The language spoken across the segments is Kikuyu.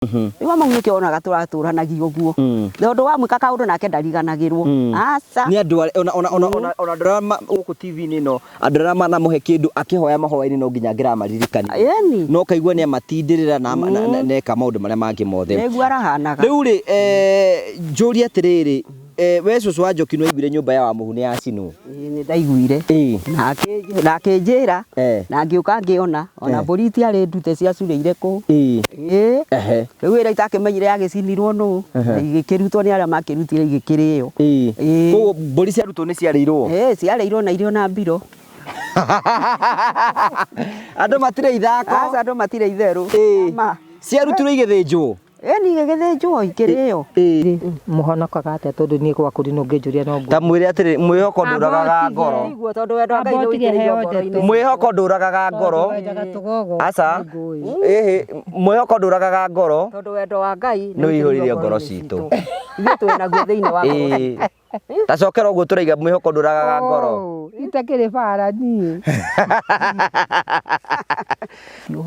Rĩu mau nĩkĩo wonaga tũratũranagia ũguo. Tondũ wamwĩka kaũndũ nake ndariganagĩrwo. Aca. Nĩ andũ arĩa ona andũ arĩa gũkũ TV-inĩ ĩno, andũ arĩa manamũhe kĩndũ akĩhoya mahoya-inĩ no nginya angĩramaririkania. Ĩni. No kaigua nĩ amatindĩrĩra na eka maũndũ marĩa mangĩ mothe. Nĩguo arahanaga. Rĩu rĩ, njũrie atĩrĩrĩ, we cũcũ wa Njoki nĩ waiguire nyũmba ya Wamũhu nĩ yacinwo? Ĩĩ nĩ ndaiguire. Na akĩnjĩra na ngĩũka ngĩona ona mbũri itiarĩ ndute ciacurĩire kũu. Ĩĩ. Rĩu ĩrĩa itakĩmenyire yagĩcinirwo nũ, igĩkĩrutwo nĩ arĩa makĩrutire igĩkĩrĩo. Ĩĩ. Koguo mbũri ciarutwo nĩ ciarĩirwo? Ĩĩ ciarĩirwo na irĩ ona mbiro. Andũ matirĩ ithako. Aca andũ matirĩ itherũ. Ma. Ciarutirwo igĩthĩnjwo? Ĩni igĩgĩthĩnjwo ikĩrĩo. Mũhonokaga atĩa tondũ niĩ gwaku ndĩ ũngĩnjũria no Ta mwĩre atĩrĩ, mwĩhoko ndũragaga ngoro. Nĩguo tondũ wendo wa Ngai nĩ ũitĩrĩirio ngoro-inĩ. Mwĩhoko ndũragaga ngoro. Aca. Ĩhĩ, mwĩhoko ndũragaga ngoro. Tondũ wendo wa Ngai nĩ ũihũrire ngoro citũ. Ithuĩ twĩ naguo thĩinĩ wa ngoro citũ. Ta cokera ũguo tũraiga mwĩhoko ndũragaga ngoro. Itakĩrĩ bara niĩ.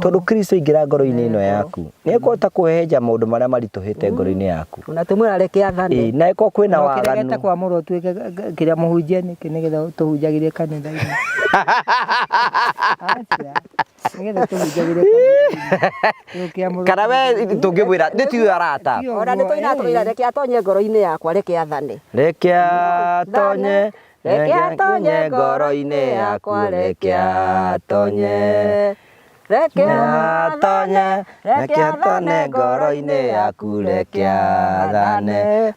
Tondũ Kristo aingĩra ngoro-inĩ ĩno yaku, nĩ ekũhota kũhehenja maũndũ marĩa maritũhĩte ngoro-inĩ yaku. Na tũmwĩra reke athane. Na ĩkorwo kwĩna waganu. Ũkĩregete kwamũrwo ũtuĩke kĩrĩa mũhunjia nĩkĩ nĩgetha tũhunjagĩrie kanitha-inĩ. Aca. Nĩgetha tũhunjagĩrie kanitha-inĩ. Kana we tũngĩmwĩra nĩ tiwe arata. Ona nĩ tũina tũira reke atonye ngoro-inĩ yakwa reke athane. Reke atonye. Reke atonye ngoro-inĩ yakwa reke atonye. Reke atonye, reke athane ngoro-inĩ yaku reke athane.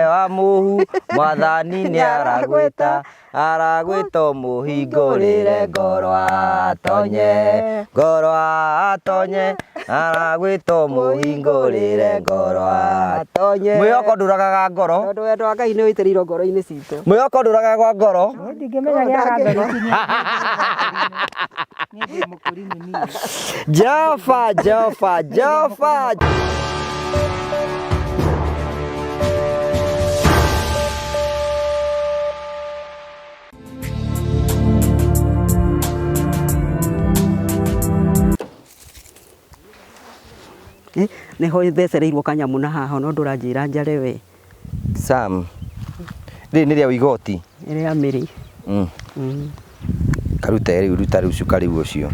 Wa Mũhu mwathani nĩ aragwĩta, aragwĩta ũmũhingũrĩre ngoro atonye, ngoro atonye, aragwĩta ũmũhingũrĩre ngoro atonye. Mwĩhoko ndũragaga ngoro. Tondũ wendo wa Ngai nĩ ũitĩrĩirwo ngoro-inĩ citũ. Mwĩhoko ndũragaga ngoro. Ndingĩmenya gĩa Gathoriki niĩ. Niĩ ndĩ mũkũrinũ niĩ. Jehova, Jehova, Jehova. Nĩho thecereirwo kanyamũ na haha no ndũranjĩra njare we. Sam, rĩrĩ nĩ rĩa igoti. Rĩa mĩrĩ. Karute rĩu, ruta rĩu cuka rĩu ũcio.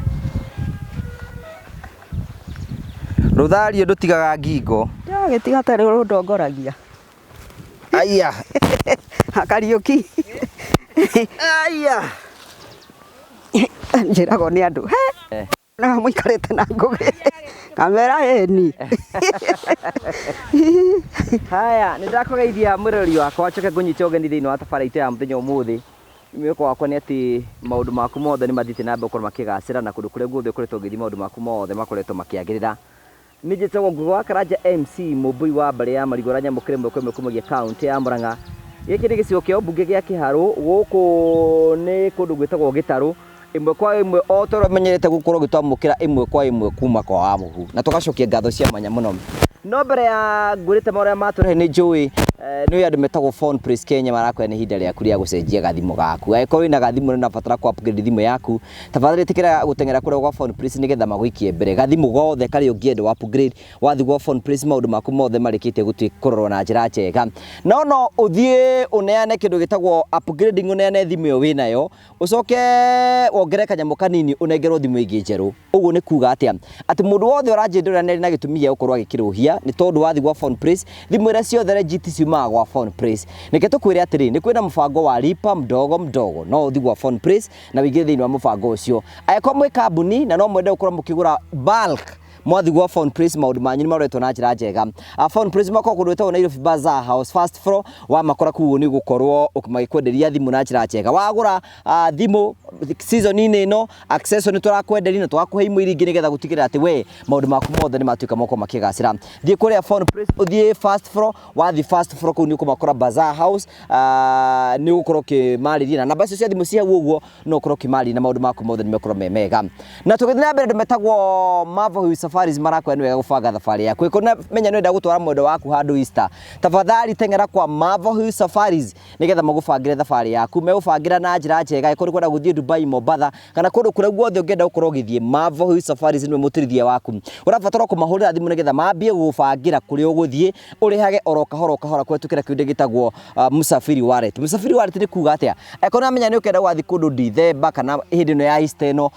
Rũthario ndũtigaga ngingo. Ndagĩtiga ta rũndongoragia. Aya. Kariũki. Aya. Njĩragwo nĩ andũ. He. Na mũikarĩte na Ngũgĩ. Kamera ĩni. Haya, nĩ ndakũgeithia mwĩroreri wakwa, njoke ngũnyite ũgeni thĩinĩ wa tabarĩra itũ ya mũthenya ũmũthĩ. Mwĩhoko wakwa nĩ atĩ maũndũ maku mothe nĩ mathiĩte na mbere gũkorwo makĩgacĩra na kũndũ kũrĩa guothe ũkoretwo ũgĩthiĩ maũndũ maku mothe makoretwo makĩagĩrĩra. Niĩ njĩtagwo Ngũgĩ wa Karanja MC, mũmbũi wa mbarĩ ya Marigũ ũrĩa nyamũkĩra ĩmwe kwa ĩmwe kumagia kaũntĩ ya Murang'a. Gĩkĩ nĩ gĩcigo kĩa ũmbunge gĩa Kĩharũ, gũkũ nĩ kũndũ gwĩtagwo Gĩtarũ. Ĩmwe kwa ĩmwe o ta ũrĩa ũmenyerete gũkorwo ũgĩtwamũkĩra ĩmwe kwa ĩmwe kuma kwa Wamũhu. Na tũgacokia ngatho cia mwanya mũno. No mbere ya ngwĩrĩte marĩa matũrehe nĩ njũĩ, nĩ ũĩ andũ metagwo Phone Place Kenya marakwĩra nĩ ihinda rĩaku rĩa gũcenjia gathimũ gaku. Angĩkorwo wĩna gathimũ na ũrabatara kũ upgrade thimũ yaku, tafadhali ĩtĩkĩra gũteng'era kũrĩa gwa Phone Place nĩgetha magũikie mbere. Gathimũ gothe karĩa ũngĩenda wa upgrade, wathiĩ gwa Phone Place maũndũ maku mothe marĩkĩtie gũtuĩka kũrorwo na njĩra njega. No no ũthiĩ ũneane kĩndũ gĩtagwo upgrading, ũneane thimũ ĩyo wĩnayo, ũcoke wongerere kanyamũ kanini ũnengerwo thimũ ĩngĩ njerũ. Ũguo nĩ kuga atĩa? Atĩ mũndũ wothe ũranjĩndũra nĩ arĩ na gĩtũmi gĩa gũkorwo agĩkĩrũhia nĩ tondũ wathiĩ gwa Phone Place, thimũ iria ciothe legit ciumaga gwa Phone Place. Reke tũkwĩre atĩrĩ, nĩ kwĩna mũbango wa lipa mdogo mdogo, no ũthiĩ gwa Phone Place na wĩingĩre thĩinĩ wa mũbango ũcio. Angĩkorwo mwĩ kambuni na no mwende gũkorwo mũkĩgũra bulk, mwathiĩ gwa Phone Place maũndũ manyu nĩ maroretwo na njĩra njega. Phone Place makoragwo kũndũ gwĩtagwo Nairobi Bazaar House first floor, wamakora kũu nĩ ũgũkorwo magĩkwenderia thimũ na njĩra njega. Wagũra thimũ season-inĩ ĩno, accessory nĩ tũrakwenderia na tũgakũhe imwe iria ingĩ nĩgetha gũtigĩrĩra atĩ we maũndũ maku mothe nĩ matuĩka makorwo makĩgacĩra. Thiĩ kũrĩa Phone Place, ũthiĩ first floor, wathiĩ first floor kũu nĩ ũkũmakora Bazaar House, nĩ ũgũkorwo ũkĩmarĩria na namba icio cia thimũ ci hau ũguo, no ũkorwo ũkĩmarĩria na maũndũ maku mothe nĩ megũkorwo me mega. Na tũgĩthiĩ na mbere andũ metagwo Marvel Safari. Safaris marakwĩra nĩ wega gũbanga thabarĩ yaku. Ĩkorwo na menya nĩ ũrenda gũtwara mwendwa waku handũ Easter, tafadhali teng'era kwa Marvel Hills Safaris nĩgetha magũbangĩre thabarĩ yaku. Megũbangĩra na njĩra njega, ĩkorwo ũkwenda gũthiĩ Dubai, Mombatha kana kũndũ kũrĩa guothe ũngĩenda gũkorwo ũgĩthiĩ, Marvel Hills Safaris nĩwe mũtwarithia waku. Ũrabatara kũmahũrĩra thimũ nĩgetha mambie gũgũbangĩra kũrĩa ũgũthiĩ, ũrĩhage oro kahora o kahora kũhetũkĩra kĩndũ gĩtagwo Msafiri Wallet. Msafiri Wallet nĩ kuga atĩa? Angĩkorwo nĩ ũramenya nĩ ũkenda gũgathiĩ kũndũ December kana hĩndĩ ĩno ya Easter ĩno,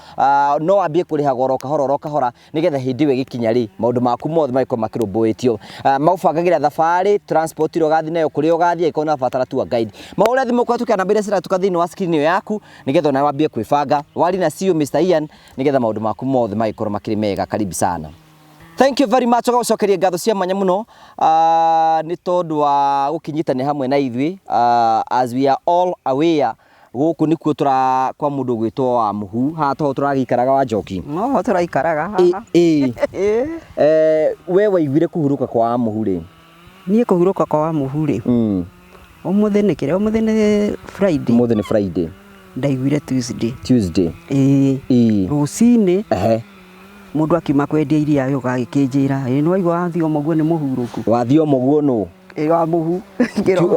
no wambie kũrĩhaga oro kahora oro kahora nĩgetha hĩndĩ ĩyo ĩgĩkinya rĩ, maũndũ maku mothe magĩkorwo makĩrũmbũĩtio. Magũbangagĩra thabarĩ, transport ĩrĩa ũgathiĩ nayo, kũrĩa ũgathiĩ, angĩkorwo nĩ ũrabatara tour guide. Mahũre thimũ kũhetũkĩra namba iria ciratuka thĩinĩ wa screen ĩyo yaku nĩgetha onawe wambie kwĩbanga. Wari na CEO Mr. Ian nĩgetha maũndũ maku mothe magĩkorwo makĩrĩ mega. Karibu sana. Thank you very much. Ũgagũcokeria ngatho cia mwanya mũno nĩ tondũ wa gũkĩnyitanĩra hamwe na ithuĩ as we are all aware gũkũ nĩkuo tũra kwa mũndũ ũgwĩtwo wa mũhu haha toho tũragĩikaraga wa njoki. Noho tũraikaraga haha. Ĩ, ĩ. We waiguire kũhurũka kwa wa mũhu rĩ? Niĩ kũhurũka kwa wa mũhu rĩ, ũmũthĩ nĩ kĩrĩa, ũmũthĩ nĩ Friday. Ũmũthĩ nĩ Friday. Ndaiguire Tuesday. Tuesday. Ĩĩ. Ĩĩ. Rũcinĩ. Ehe. Mũndũ akiuma kwendia iria agĩũka agĩkĩnjĩra, ĩ nĩ waigua Wathiomo ũguo nĩ mũhurũku. Wathiomo ũguo nũ? Ĩ wa mũhu.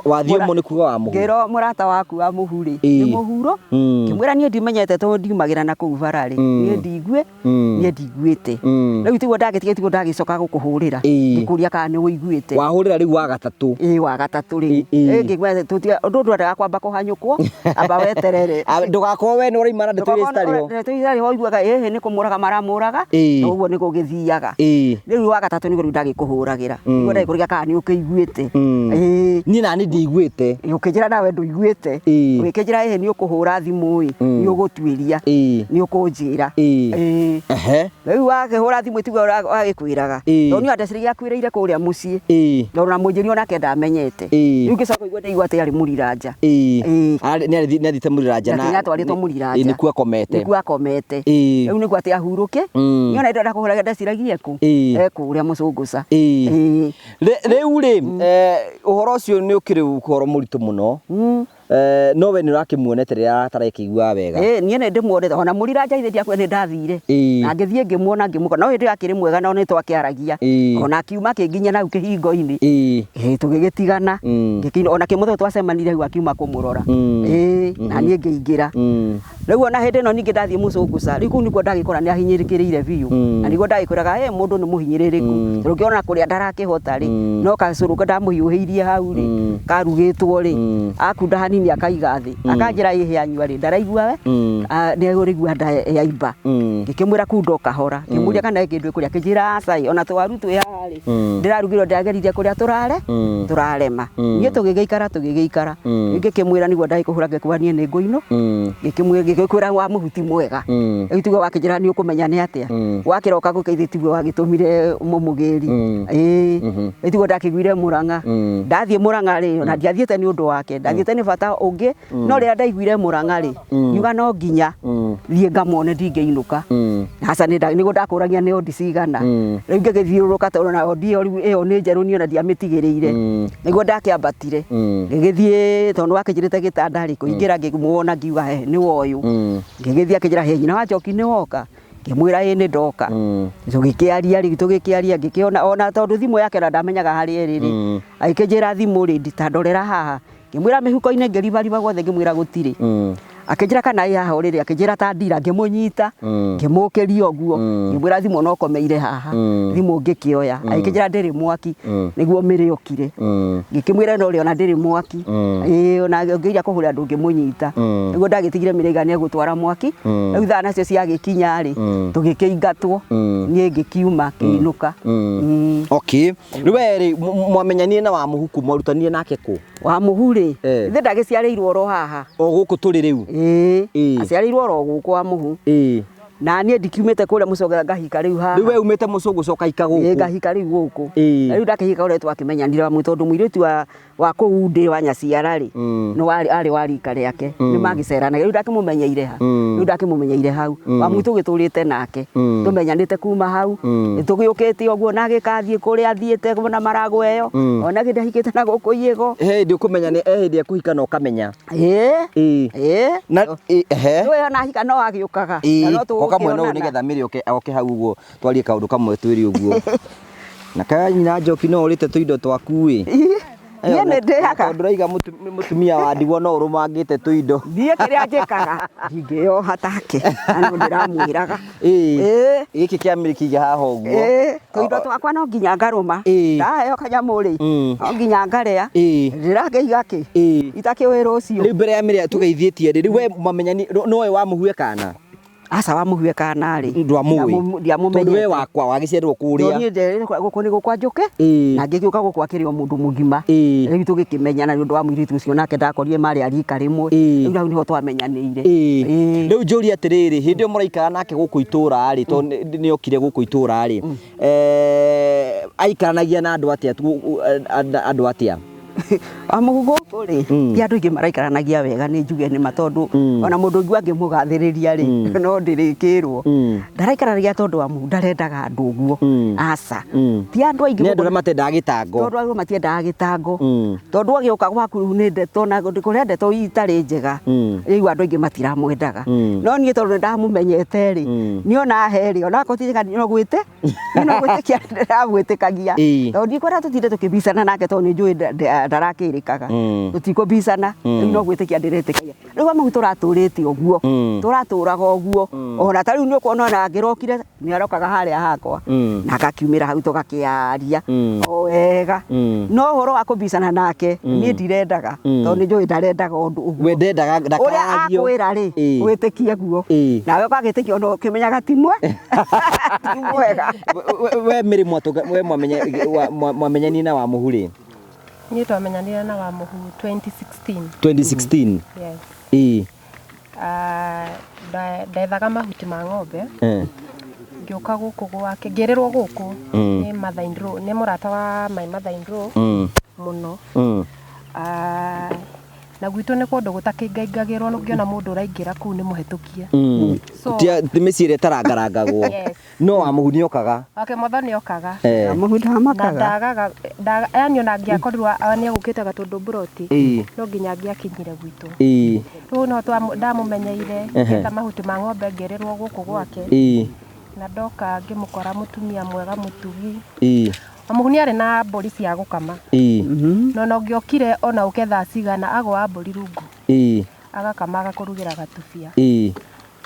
Wathiomo nĩ kuga wa mũhu. Ngĩrwo mũrata waku wa mũhu rĩ, nĩ mũhuro. Ngĩmwĩra niĩ ndimenyete tondũ ndiumagĩra na kũu bara rĩ, niĩ ndigue, niĩ ndiguĩte. Rĩu tiguo ndagĩtiga tiguo ndagĩcoka gũkũhũrĩra. Ngĩkũria kana nĩ ũiguĩte. Wahũrĩra rĩu wa gatatũ. Ĩ wa gatatũ rĩu. Ĩ ngĩigua ũndũ ndwendaga kwamba kũhanyũkwo, amba weterere. Ndũgakorwo we nĩ ũraima na ndeto iria citarĩ ho. Ndeto iria itarĩ ho ũiguaga ĩhĩ nĩ kũmũraga maramũraga, na ũguo nĩ gũgĩthiaga. Rĩu wa gatatũ nĩguo rĩu ndagĩkũhũragĩra. Nĩguo ndagĩkũria kana nĩ ũkĩiguĩte. Ĩĩ. Niĩ nani ndiiguĩte. Ũkĩnjĩra nawe ndũiguĩte. Ũgĩkĩnjĩra ĩhĩ nĩ ũkũhũra thimũ ĩ, nĩ ũgũtuĩria, nĩ ũkũnjĩra. Ĩĩ. Rĩu wakĩhũra thimũ tiguo agĩkwĩraga. Tondũ niĩ ndeciragia akwĩrĩire kũrĩa mũciĩ. Tondũ na mũnjĩri onake ndamenyete. Rĩu ngĩcoka kũigua ndaigua atĩ arĩ Mũriranja. Nĩ athiĩte Mũriranja. Nĩ atwarĩtwo Mũriranja. Nĩkuo akomete. Nĩkuo akomete. Rĩu nĩguo atĩ ahurũke. Niĩ ona ndĩrenda kũhũra ndeciragia ekũ. Ekũrĩa Mũcũngũca. Rĩu rĩ, ũhoro ũcio nĩ ũkĩrĩ ũhoro mũritũ mũno. No we nĩ ũrakĩmuonete rĩrĩa atarakĩiguaga wega? Ĩĩ niĩ nĩ ndĩmuonete ona Mũriranja ithe ndiakuire nĩ ndathire. Na ngĩthiĩ ngĩmuona ngĩmũkora no hĩndĩ ĩyo akĩrĩ mwega no nĩ twakĩaragia. Ona akiuma akĩnginyia na hau kĩhingo-inĩ. Ĩĩ tũgĩgĩtigana. Ona kĩmũthenya twacemanirie hau akiuma kũmũrora. Ĩĩ na niĩ ngĩingĩra. Rĩu ona hĩndĩ ĩno ningĩ ndathiĩ mũcũngũca, rĩu kũu nĩkuo ndagĩkora nĩ ahinyĩrĩkĩrĩire biũ. Na nĩguo ndagĩkwĩraga ĩ mũndũ nĩ mũhinyĩrĩrĩku. Tondũ ũngĩona kũrĩa ndarakĩhota rĩ, no gacũrũ ndamũhiũhĩirie hau rĩ, karugĩtwo rĩ, akunda hanini akaiga thĩ. Akanjĩra ĩhĩ anyua rĩ, ndaraigua we, nĩ ũraigua nda yaimba. Ngĩkĩmwĩra kunda o kahora. Ngĩmũria kana he kĩndũ ĩkũrĩa, akĩnjĩra aca ĩ, ona tũwaru twĩ haha rĩ, ndĩrarugirwo ndĩrageririe kũrĩa tũrare, tũrarema. Niĩ tũgĩgĩikara tũgĩgĩikara. Rĩu ngĩkĩmwĩra nĩguo ndagĩkũhũra ngĩkwĩra niĩ nĩ ngũinũ. Ngĩkĩmwĩra ngĩkwĩra wa mũhu ti mwega. Rĩu tiguo wakĩnjĩra nĩ ũkũmenya nĩ atĩa. Wakĩroka gũka ithe tiguo wagĩtũmire mũmũgĩri. Ĩĩ. Rĩu tiguo ndakĩiguire Mũrang'a. Ndathiĩ Mũrang'a rĩ, ona ndiathiĩte nĩ ũndũ wake, ndathiĩte nĩ bata ũngĩ. No rĩrĩa ndaiguire Mũrang'a rĩ, ngiuga no nginya thiĩ ngamwone ndingĩinũka. Aca nĩguo ndakũragia nĩ ondi cigana. Rĩu ngĩgĩthiũrũrũka tondũ na ondi ĩyo rĩu ĩyo nĩ njerũ niĩ ona ndiamĩtigĩrĩire. Nĩguo ndakĩambatire ngĩgĩthiĩ tondũ wakĩnjĩrĩte gĩtanda rĩ, kũingĩra ngĩmuona ngiuga he nĩwe ũyũ. Ngĩgĩthiĩ akĩnjĩra he nyina wa Njoki nĩ woka? Ngĩmwĩra ĩĩ nĩ ndoka. Tũgĩkĩaria rĩu tũgĩkĩaria ngĩkĩona ona tondũ thimũ yake ona ndamenyaga harĩa ĩrĩ rĩ, agĩkĩnjĩra thimũ rĩ ta ndorera haha. Ngĩmwĩra mĩhuko-inĩ ngĩribariba guothe ngĩmwĩra gũtirĩ. Akĩnjĩra kana ĩ haha ũrĩrĩ, akĩnjĩra ta ndira, ngĩmũnyita, ngĩmũkĩria ũguo, ngĩmwĩra thimũ no ũkomeire haha, thimũ ngĩkĩoya, agĩkĩnjĩra ndĩrĩ mwaki, nĩguo mĩrĩokire. Ngĩkĩmwĩra ĩno rĩ ona ndĩrĩ mwaki, ĩĩ ona ũngĩgeria kũhũrĩra ndũngĩmũnyita. Nĩguo ndagĩtigire mĩraiga nĩ egũtwara mwaki, rĩu thaa nacio ciagĩkinya rĩ, tũgĩkĩingatwo, niĩ ngĩkiuma ngĩinũka. Okay. Rĩu we rĩ, mwamenyanire na Wamũhuku, mwarutanire nake kũ? Wa mũhu rĩ, Eh. ithe ndagĩciarĩirwo oro haha. O gũkũ tũrĩ rĩu? Ĩĩ. Ĩĩ. Aciarĩirwo oro gũkũ wa mũhu. Ĩĩ. Na niĩ ndikiumĩte kũrĩa mũcogera ngahika rĩu haha. Rĩu we umĩte mũcũngũ ũkaika Ĩĩ gũkũ? ngahika rĩu gũkũ. Ĩĩ. Na rĩu ndakĩhika ũrĩa twakĩmenyanire wa tondũ mũirĩtu wa wa kũu ndĩ wa nyaciara rĩ, nĩ warĩ arĩ wa rika rĩake. Nĩ magĩceranagia. Rĩu ndakĩmũmenyeire ha? Rĩu ndakĩmũmenyeire hau. Wa mũhu tũgĩtũrĩte nake. Tũmenyanĩte kuma hau. Tũgĩũkĩte ũguo na agĩkathiĩ kũrĩa athiĩte na maragũ ĩyo. Ona githĩ ndahikĩte na gũkũ Iĩgo. He hĩndĩ ũkũmenya nĩ he hĩndĩ ekũhika na ũkamenya. Ĩĩ. Ĩĩ. Ĩĩ. Na ĩ, ehe. Nĩũĩ ona ahika no agĩũkaga. Ĩĩ, Na no goka Ũka mwena ũyũ Tũgũkĩonana. nĩgetha Mary oke oke hau ũguo twarie kaũndũ kamwe twĩre ũguo. Na kaya nyina Njoki no ũrĩte tũindo twaku ĩ. Niĩ nĩ ndĩaga. Tondũ ndĩraiga mũtumia wa ndigwa no ũrũmangĩte tũindo. Niĩ kĩrĩa njĩkaga ndingĩyoha take na no ndĩramwĩraga. Ĩĩ. Ĩĩ. Gĩkĩ kĩa Mary kĩige haha ũguo. Ĩĩ, tũindo twakwa no nginya ngarũma. Ĩĩ. Ndaheo kanyamũ rĩ, no nginya ngarĩa. Ĩĩ. Ndĩrakĩiga kĩ? Ĩĩ. Itakĩũĩ rũciũ. Rĩu mbere ya Mary tũgeithĩtie rĩ, rĩu we mwamenyani nowe wamũhue kana? Aca wamũhue kana rĩ. Ndwamũĩ. Ndiamũmenyete. Tondũ we wakwa wagĩciarĩrwo kũrĩa. Niĩ ndereirwo gũkũ nĩ gũkwa njũke. Ĩĩ. Na ngĩgĩũka gũkũ akĩrĩ o mũndũ mũgima. Ĩĩ. Rĩu tũgĩkĩmenyana nĩ ũndũ wa mũirĩtu ũcio nake ndakorire marĩ a rika rĩmwe. Ĩĩ. Rĩu hau nĩho twamenyanĩire. Ĩĩ. Ĩĩ. Rĩu njũrie atĩrĩrĩ, hĩndĩ ĩyo mũraikara nake gũkũ itũra rĩ, tondũ nĩ okire gũkũ itũra rĩ, aikaranagia na andũ atĩa, andũ atĩa? Amu gũkũ rĩ, ti andũ aingĩ maraikaranagia wega nĩ njuge nĩ ma tondũ ona mũndũ ũngĩ angĩmũgathĩrĩria rĩ, no ndĩrĩkĩrwo. Ndaraikaranagia tondũ amu ndarendaga andũ ũguo. Aca. Ti andũ aingĩ Nĩ andũ arĩa matendaga gĩtango. Tondũ andũ matiendaga gĩtango. Tondũ agĩũka gwaku rĩu nĩ ndeto na kũrĩa ndeto itarĩ njega. Rĩu andũ aingĩ matiramwendaga. No niĩ tondũ nĩ ndamũmenyete rĩ, niĩ ona he rĩ, ona akorwo ti njega no gwĩte, niĩ no gwĩtĩkia ndĩramwĩtĩkagia. Tondũ ndikwenda tũtinde tũkĩbicana nake tondũ nĩ njũĩ ndarakĩrĩkaga. Tũtikũbicana, rĩu no gwĩtĩkia ndĩretĩkagia. Rĩu amu tũratũrĩte ũguo, tũratũraga ũguo, ona ta rĩu nĩ ũkuona ona angĩrokire nĩ arokaga harĩa hakwa, na agakiumĩra hau tũgakĩaria o wega. No ũhoro wa kũbicana nake niĩ ndirendaga, tondũ nĩ njũĩ ndarendaga ũndũ ũguo. We ndendaga Ũrĩa ndakaragio. akwĩra rĩ, wĩtĩkie guo. Nawe ũgagĩtĩkia ona ũkĩmenyaga ti mwega. We Mary we mwamenyanire na Wamũhu rĩ? Niĩ twamenyanire na Wamũhu 2016. 2016? Yes. Ĩĩ. Ndethaga mahuti ma ng'ombe. Ngĩũka gũkũ gwake, ngĩrĩrwo gũkũ nĩ mother in law, nĩ mũrata wa my mother in law mũno. Na gwitũ nĩ kũndũ gũtakĩingaingagĩrwo, ũngĩona mũndũ ũraingĩra kũu nĩ mũhetũkie. So Ti mĩciĩ ĩrĩa ĩtarangarangagwo. Yes. No Wamũhu nĩ okaga. Wake Motho nĩ okaga. Wamũhu ndamakaga. Na ndagaga, yani ona angĩakorirwo nĩ egũkĩte Gatũndũ Mburoti, no nginya angĩakinyire gwitũ. Rĩu no ndamũmenyeire, ngĩetha mahuti ma ng'ombe ngĩrĩrwo gũkũ gwake. Na ndoka ngĩmũkora mũtumia mwega mũtugi. Wamũhu nĩ arĩ na mbũri cia gũkama. No ona ũngĩokire ona ũke thaa cigana agũa mbũri rungu. Agakama agakũrugĩra gatubia.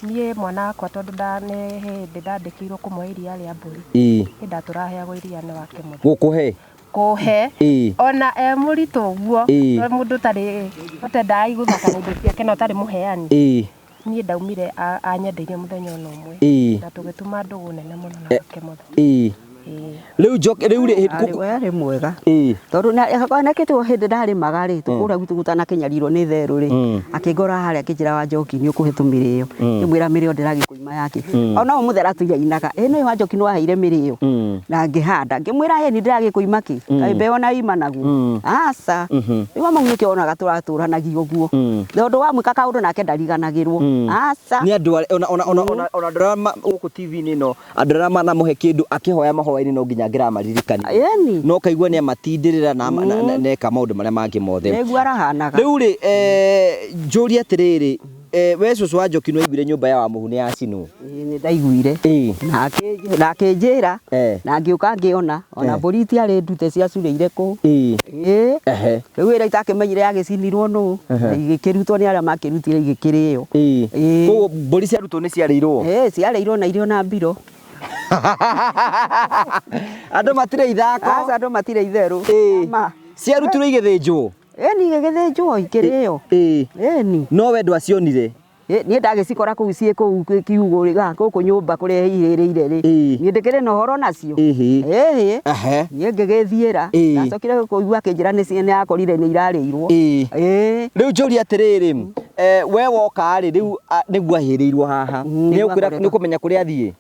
Niĩ mwana wakwa tondũ nĩ hĩndĩ ndandĩkĩirwo kũmũhe iria rĩa mbũri. Niĩ ndatũraheagwo iria nĩ wake mũthee. Gũkũhe? Kũhe. Ona e mũritũ ũguo, mũndũ ũtarĩ, ũtendaga gũthaka na indo ciake na ũtarĩ mũheani. Niĩ ndaumire anyendeirie mũthenya ona ũmwe. Na tũgĩtuma ndũgũ nene mũno na wake mũthee. Rĩu njoke, rĩu rĩ, Arĩ, arĩ mwega. Tondũ nakĩtwo hĩndĩ ndarĩmaga rĩ, tũkũra gwitũ gũtanakĩnyarirwo nĩ therũ rĩ, akĩngora harĩa akĩnjĩra wa Njoki nĩ ũkũhe tũmĩrĩo. Ngĩmwĩra mĩrĩo ndĩragĩkũima yake. Ona ũmũthĩ aratũinainaga. Ĩ nĩ wa Njoki nĩ waheire mĩrĩo. Na ngĩhanda. Ngĩmwĩra ĩ nĩ ndĩragĩkũima kĩ? Kaĩ mbeũ ona ima naguo. Aca. Rĩu amau nĩkĩo onaga tũratũranagia ũguo. Tondũ wamwĩka kaũndũ nake ndariganagĩrwo. Aca. Nĩ andũ arĩa, ona, ona, ona, ona, ona andũ arĩa gũkũ TV-inĩ ĩno, andũ arĩa manamũhe kĩndũ akĩhoya mahoya-inĩ no nginya angĩramaririkania. Ĩni. No kaigua nĩ amatindĩrĩra na neka maũndũ marĩa mangĩ mothe. Nĩguo arahanaga. Rĩu rĩ, njũrie atĩrĩrĩ, we cũcũ wa Njoki nĩ waiguire nyũmba ya Wamũhu nĩ yacinwo? Ĩĩ, nĩ ndaiguire. Na akĩnjĩra, na ngĩũka ngĩona, ona mbũri itiarĩ ndute ciacurĩire kũu. Ĩĩ. Rĩu ĩrĩa itakĩmenyire yagĩcinirwo nũ, na igĩkĩrutwo nĩ arĩa makĩrutire igĩkĩrĩo. Ĩĩ. Koguo mbũri ciarutwo nĩ ciarĩirwo? Ĩĩ, ciarĩirwo na irio na mbiro. Andũ matirĩ ithako. Aca, andũ matirĩ itherũ. Ma. Ciarutirwo igĩthĩnjwo? Ĩni, igĩgĩthĩnjwo ikĩrĩo. Ĩni. No we ndwacionire? Niĩ ndagĩcikora kũu ciĩ kũu kiugũ rĩ, gũkũ nyũmba kũrĩa ihĩrĩire rĩ. Niĩ ndĩkĩrĩ na ũhoro nacio. Ĩhĩ. Niĩ ngĩgĩthiĩra. Ndacokire kũigua akĩnjĩra nĩ akorire nĩ irarĩirwo. Rĩu njũrie atĩrĩrĩ, we woka rĩ, rĩu nĩguo ahĩrĩirwo haha. Nĩguo Nĩ akoretwo. ũkũmenya kũrĩa athiĩ?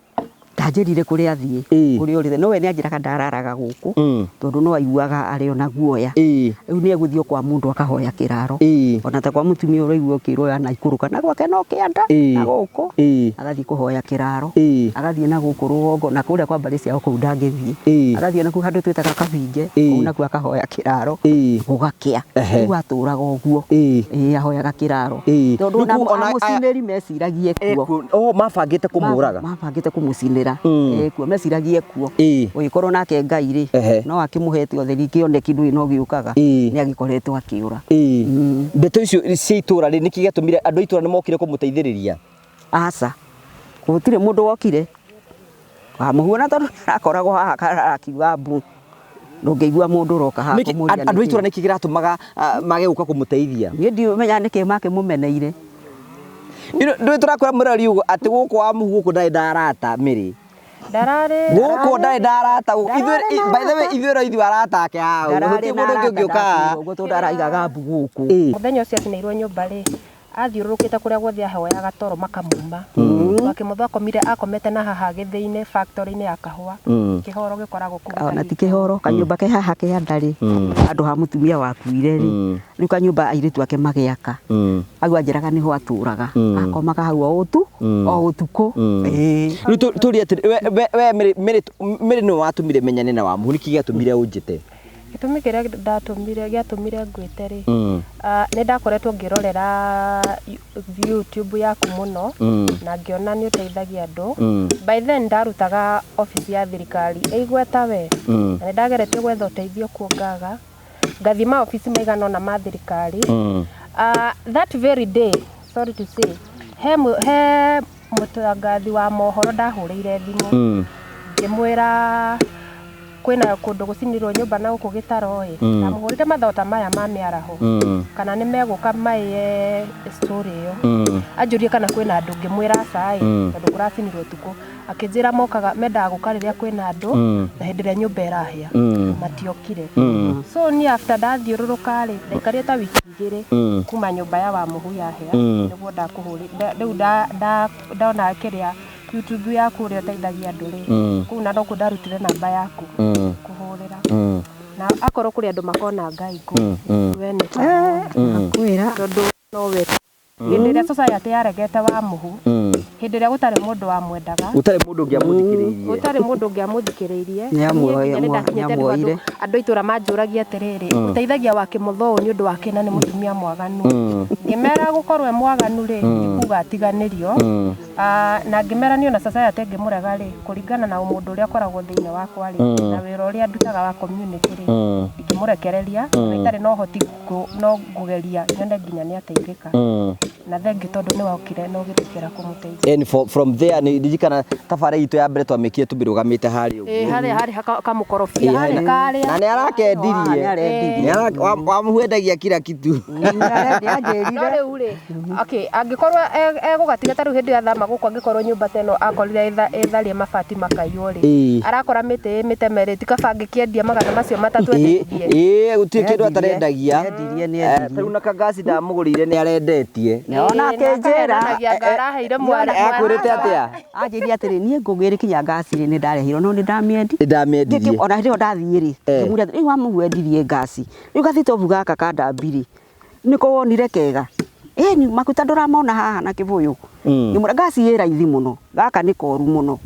Ndanjĩrire kũrĩa athiĩ, kũrĩa ũrĩte, no we nĩ anjĩraga ndararaga gũkũ, tondũ no aiguaga arĩ ona guoya. Rĩu nĩ egũthiĩ o kwa mũndũ akahoya kĩraro. Ona ta kwa mũtumia ũraigua ũkĩrwo anaikũrũka na gwake no kĩanda na gũkũ, agathiĩ kũhoya kĩraro, agathiĩ na gũkũ rũgongo na kũrĩa kwa mbarĩ ciao kũu ndangĩthiĩ. Agathiĩ na kũu handũ twĩtaga Kabinge, kũu nakuo akahoya kĩraro, gũgakĩa. Rĩu atũraga ũguo. Ĩĩ ahoyaga kĩraro. Tondũ ona amũcinĩri meciragia ekuo. Oh, mabangĩte kũmũraga. Mabangĩte kũmũcinĩra. Ekuo, meciragia ekuo. Ũgĩkorwo nake Ngai rĩ, no akĩmũhete ũtheri kĩoneki ndũĩ no gĩũkaga, nĩ agĩkoretwo akĩũra. Ndeto icio cia itũra rĩ, nĩkĩ gĩatũmire andũ a itũra nĩ mokire kũmũteithĩrĩria? Aca, gũtirĩ mũndũ wokire. Wamũhuana tondũ arakoragwo haha arakiuga mbu. Ndũngĩigua mũndũ ũroka haha kũmũria Andũ a itũra nĩkĩ kĩratũmaga mage gũka kũmũteithia? Niĩ ndimenyaga nĩkĩ makĩmũmeneire. Ndũĩ tũrakwĩra mũrori ũguo atĩ gũkũ Wamuhu gũkũ ndarĩ na arata Mary. Ndararĩ. Gũkũ ndarĩ na arata. By the way ithuĩ no ithuĩ arata ake haha ũguo. Gũtirĩ mũndũ ũngĩ ũngĩũka haha. Ũguo tondũ araigaga mbu gũkũ. Mũthenya ũcio acinĩirwo nyũmba rĩ, athiũrũrũkĩte kũrĩa guothe ahoyaga toro makamuma. Wakĩmũtho akomire akomete na haha gĩthĩi-inĩ factory-inĩ ya kahũa. Kĩhoro gĩkoragwo kũu. Ona ti kĩhoro, kanyũmba ke haha kĩanda rĩ, handũ ha mũtumia wakuire rĩ, rĩu kanyũmba airĩtu ake magĩaka. Hau anjĩraga nĩho atũraga. Akomaga hau o ũtu, o ũtukũ. Rĩu tũrie atĩrĩ, we Mary, Mary nĩwe watũmire menyane na Wamuhu, nĩkĩ gĩatũmire ũnjĩte? Gĩtũmi kĩrĩa ndatũmire gĩatũmire ngwĩte rĩ, nĩ ndakoretwo ngĩrorera YouTube yaku mũno na ngĩona nĩ ũteithagia andũ. By then ndarutaga obici ya thirikari ĩ igweta we, na nĩ ndageretie gwetha ũteithio kuo ngaga, ngathiĩ maobici maigana ũna ma thirikari. That very day, sorry to say, he he mũtangathi wa mohoro ndahũrĩire thimũ ngĩmwĩra kwĩna kũndũ gũcinirwo nyũmba na gũkũ gĩtaro ĩ, ndamũhũrĩre mathaa ta maya ma mĩaraho kana nĩ megũka maiye story ĩyo, anjũrie kana kwĩna andũ, ngĩmwĩra aca ĩ, tondũ kũracinirwo ũtukũ. Akĩnjĩra mokaga mendaga gũka rĩrĩa kwĩna andũ na hĩndĩ ĩrĩa nyũmba ĩrahĩa, matiokire. So niĩ after ndathiũrũrũka rĩ, ndaikarire ta wiki igĩrĩ kuma nyũmba ya Wamuhu yahĩa, nĩguo ndakũhũrĩire, rĩu ndona kĩrĩa YouTube yaku ũrĩa ũteithagia andũ rĩ, kũu na nokuo ndarutire namba yaku kũhũrĩra. Na akorwo kũrĩ andũ makona Ngai kũu, we nĩ ũkamuona. Tondũ nowe hĩndĩ ĩrĩa society yaregete Wamuhu, hĩndĩ ĩrĩa gũtarĩ mũndũ wamwendaga, Gũtarĩ mũndũ ũngĩamũthikĩrĩirie. Gũtarĩ mũndũ ũngĩamũthikĩrĩirie. Nĩ Niĩ nginya nĩ ndakinyĩte rĩu amuoire. andũ a itũra manjũragia atĩrĩrĩ, ũteithagia Wakĩmũtho ũũ nĩ ũndũ wa kĩ na nĩ mũtumia mwaganu? Ngĩmera gũkorwo e mwaganu rĩ, ti kuga atiganĩrio. Na ngĩmera niĩ ona society ĩngĩmũrega rĩ, kũringana na ũmũndũ ũrĩa ũkoragwo thĩinĩ wakwa rĩ, na wĩra ũrĩa ndutaga wa community rĩ, ndingĩmũrekereria, ona itarĩ na ũhoti no ngũgeria nyone nginya nĩ ateithĩka. Na thengiũ tondũ nĩ wokire na ũgĩtĩkĩra kũmũteithia. And from there nĩ ndirikana tabarĩra itũ ya mbere twamĩkire tũmĩrũgamĩte harĩa ũguo. Ĩĩ harĩa harĩ kamũkorobia harĩa karĩa. Na nĩ arakendirie. Nĩ arendirie. Nĩ Wamuhu endagia kila kitu. Nĩ No rĩu rĩ, okay, angĩkorwo egũgatiga ta rĩu hĩndĩ ĩyo athama gũkũ, angĩkorwo nyũmba ta ĩno akorire ĩtharie mabati makaiywo rĩ, arakora mĩtĩ ĩ mĩteme rĩ, ti kaba angĩkĩendia 300 endetie? Ĩĩ gũtirĩ kĩndũ atarendagia. Endirie, nĩ Eh, endirie. Ta rĩu na kangasi ndamũgũrĩire nĩ arendetie. Ona akĩnjĩra. Anga araheire mwana. Akwĩrĩte atĩa? Anjĩrire atĩrĩ, niĩ ngũgĩrĩ kinya ngasi rĩ, nĩ ndarehirwo no nĩ ndamĩendi. Nĩ ndamĩendirie. Ona hĩndĩ ĩyo ndathiĩ rĩ, ngĩmũria atĩrĩ, rĩu Wamuhu endirie ngasi, rĩu gathitobu gaka ka ndambi rĩ, nĩko wonire kega? Ĩni maguta ndũramona haha na kĩbũyũ. Ngĩmwĩra ngasi ĩ raithi mũno, gaka nĩ koru mũno.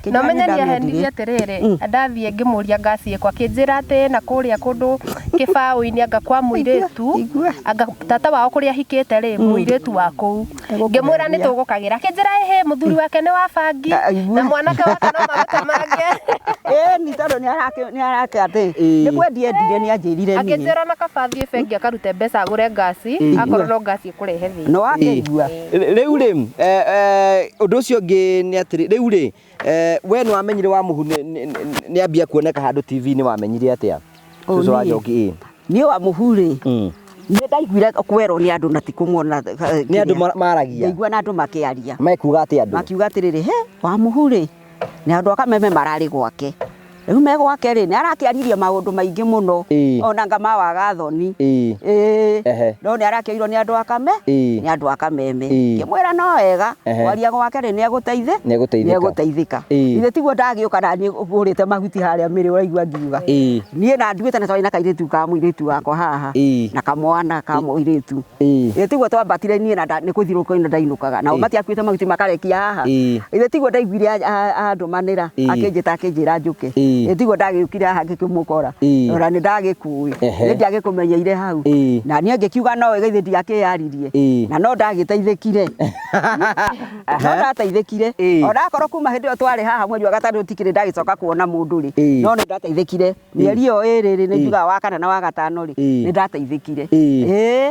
Na ũmenye nĩ ahenirie atĩrĩrĩ, ndathiĩ ngĩmũria ngasi ĩkũ, akĩnjĩra atĩ na kũrĩa kũndũ kĩbaũ-inĩ anga kwa mũirĩtu, anga tata wao kũrĩa ahikĩte rĩ, mũirĩtu wa kũu. Ngĩmwĩra nĩ tũgũkagĩra, akĩnjĩra ĩhĩ, mũthuri wake nĩ wa bangi na mwanake wake no mamũtemange. Ĩni tondũ nĩ arake atĩ nĩ kwendia endirie, nĩ anjĩrire niĩ. Akĩnjĩra ona kaba athiĩ bengi akarute mbeca agũre ngasi, akorwo no ngasi ĩkũrehe thĩna. No akĩigua. Rĩu rĩ, ũndũ ũcio ũngĩ nĩ atĩrĩ, rĩu rĩ, we nĩ wamenyire Wamuhu nĩ ambia kuoneka handũ TV-inĩ, wamenyire atĩa? Cũcũ wa Njoki, ĩĩ. Niĩ Wamuhu rĩ, nĩ ndaiguire kwerwo nĩ andũ na ti kũmuona. Nĩ andũ maragia. Ndaigua na andũ makĩaria. Mekuga atĩa andũ? Makiuga atĩrĩrĩ, he Wamuhu rĩ, nĩ andũ a Kameme mararĩ gwake. Rĩu me gwake rĩ, nĩ arakĩaririe maũndũ maingĩ mũno. Ona anga ma waga thoni. Ĩĩ. No nĩ arakĩoirwo nĩ andũ a Kame, nĩ andũ a Kameme. Ngĩmwĩra no wega, kwaria gwake rĩ, nĩ egũteithĩ, nĩ egũteithĩka. Githĩ tiguo ndagĩũka na niĩ ngũrĩte mahuti harĩa mĩrĩ ũraigua ngiuga. Niĩ na nduĩte na twarĩ na kairĩtu ka mũirĩtu wakwa haha, na kamwana ka mũirĩtu. Githĩ tiguo twambatire niĩ na nĩ kũthirũka ndainũkaga. Nao matiakuĩte mahuti makarekia haha. Githĩ tiguo ndaiguire andũmanĩra, akĩnjĩta akĩnjĩra njũke. Githĩ tiguo ndagĩũkire haha ngĩkĩmũkora. Ona nĩ ndagĩkũĩ. Nĩ ndiagĩkũmenyeire hau. Na niĩ ngĩkiuga no wega ithe ndiakĩyaririe. Na no ndagĩteithĩkire. No ndateithĩkire. Ona akorwo kuma hĩndĩ ĩyo twarĩ haha mweri wa gatano tikĩrĩ ndagĩcoka kuona mũndũ rĩ. No nĩ ndateithĩkire. Mĩeri ĩyo ĩrĩ rĩ, nĩ njugaga wa kana na wa gatano rĩ, nĩ ndateithĩkire.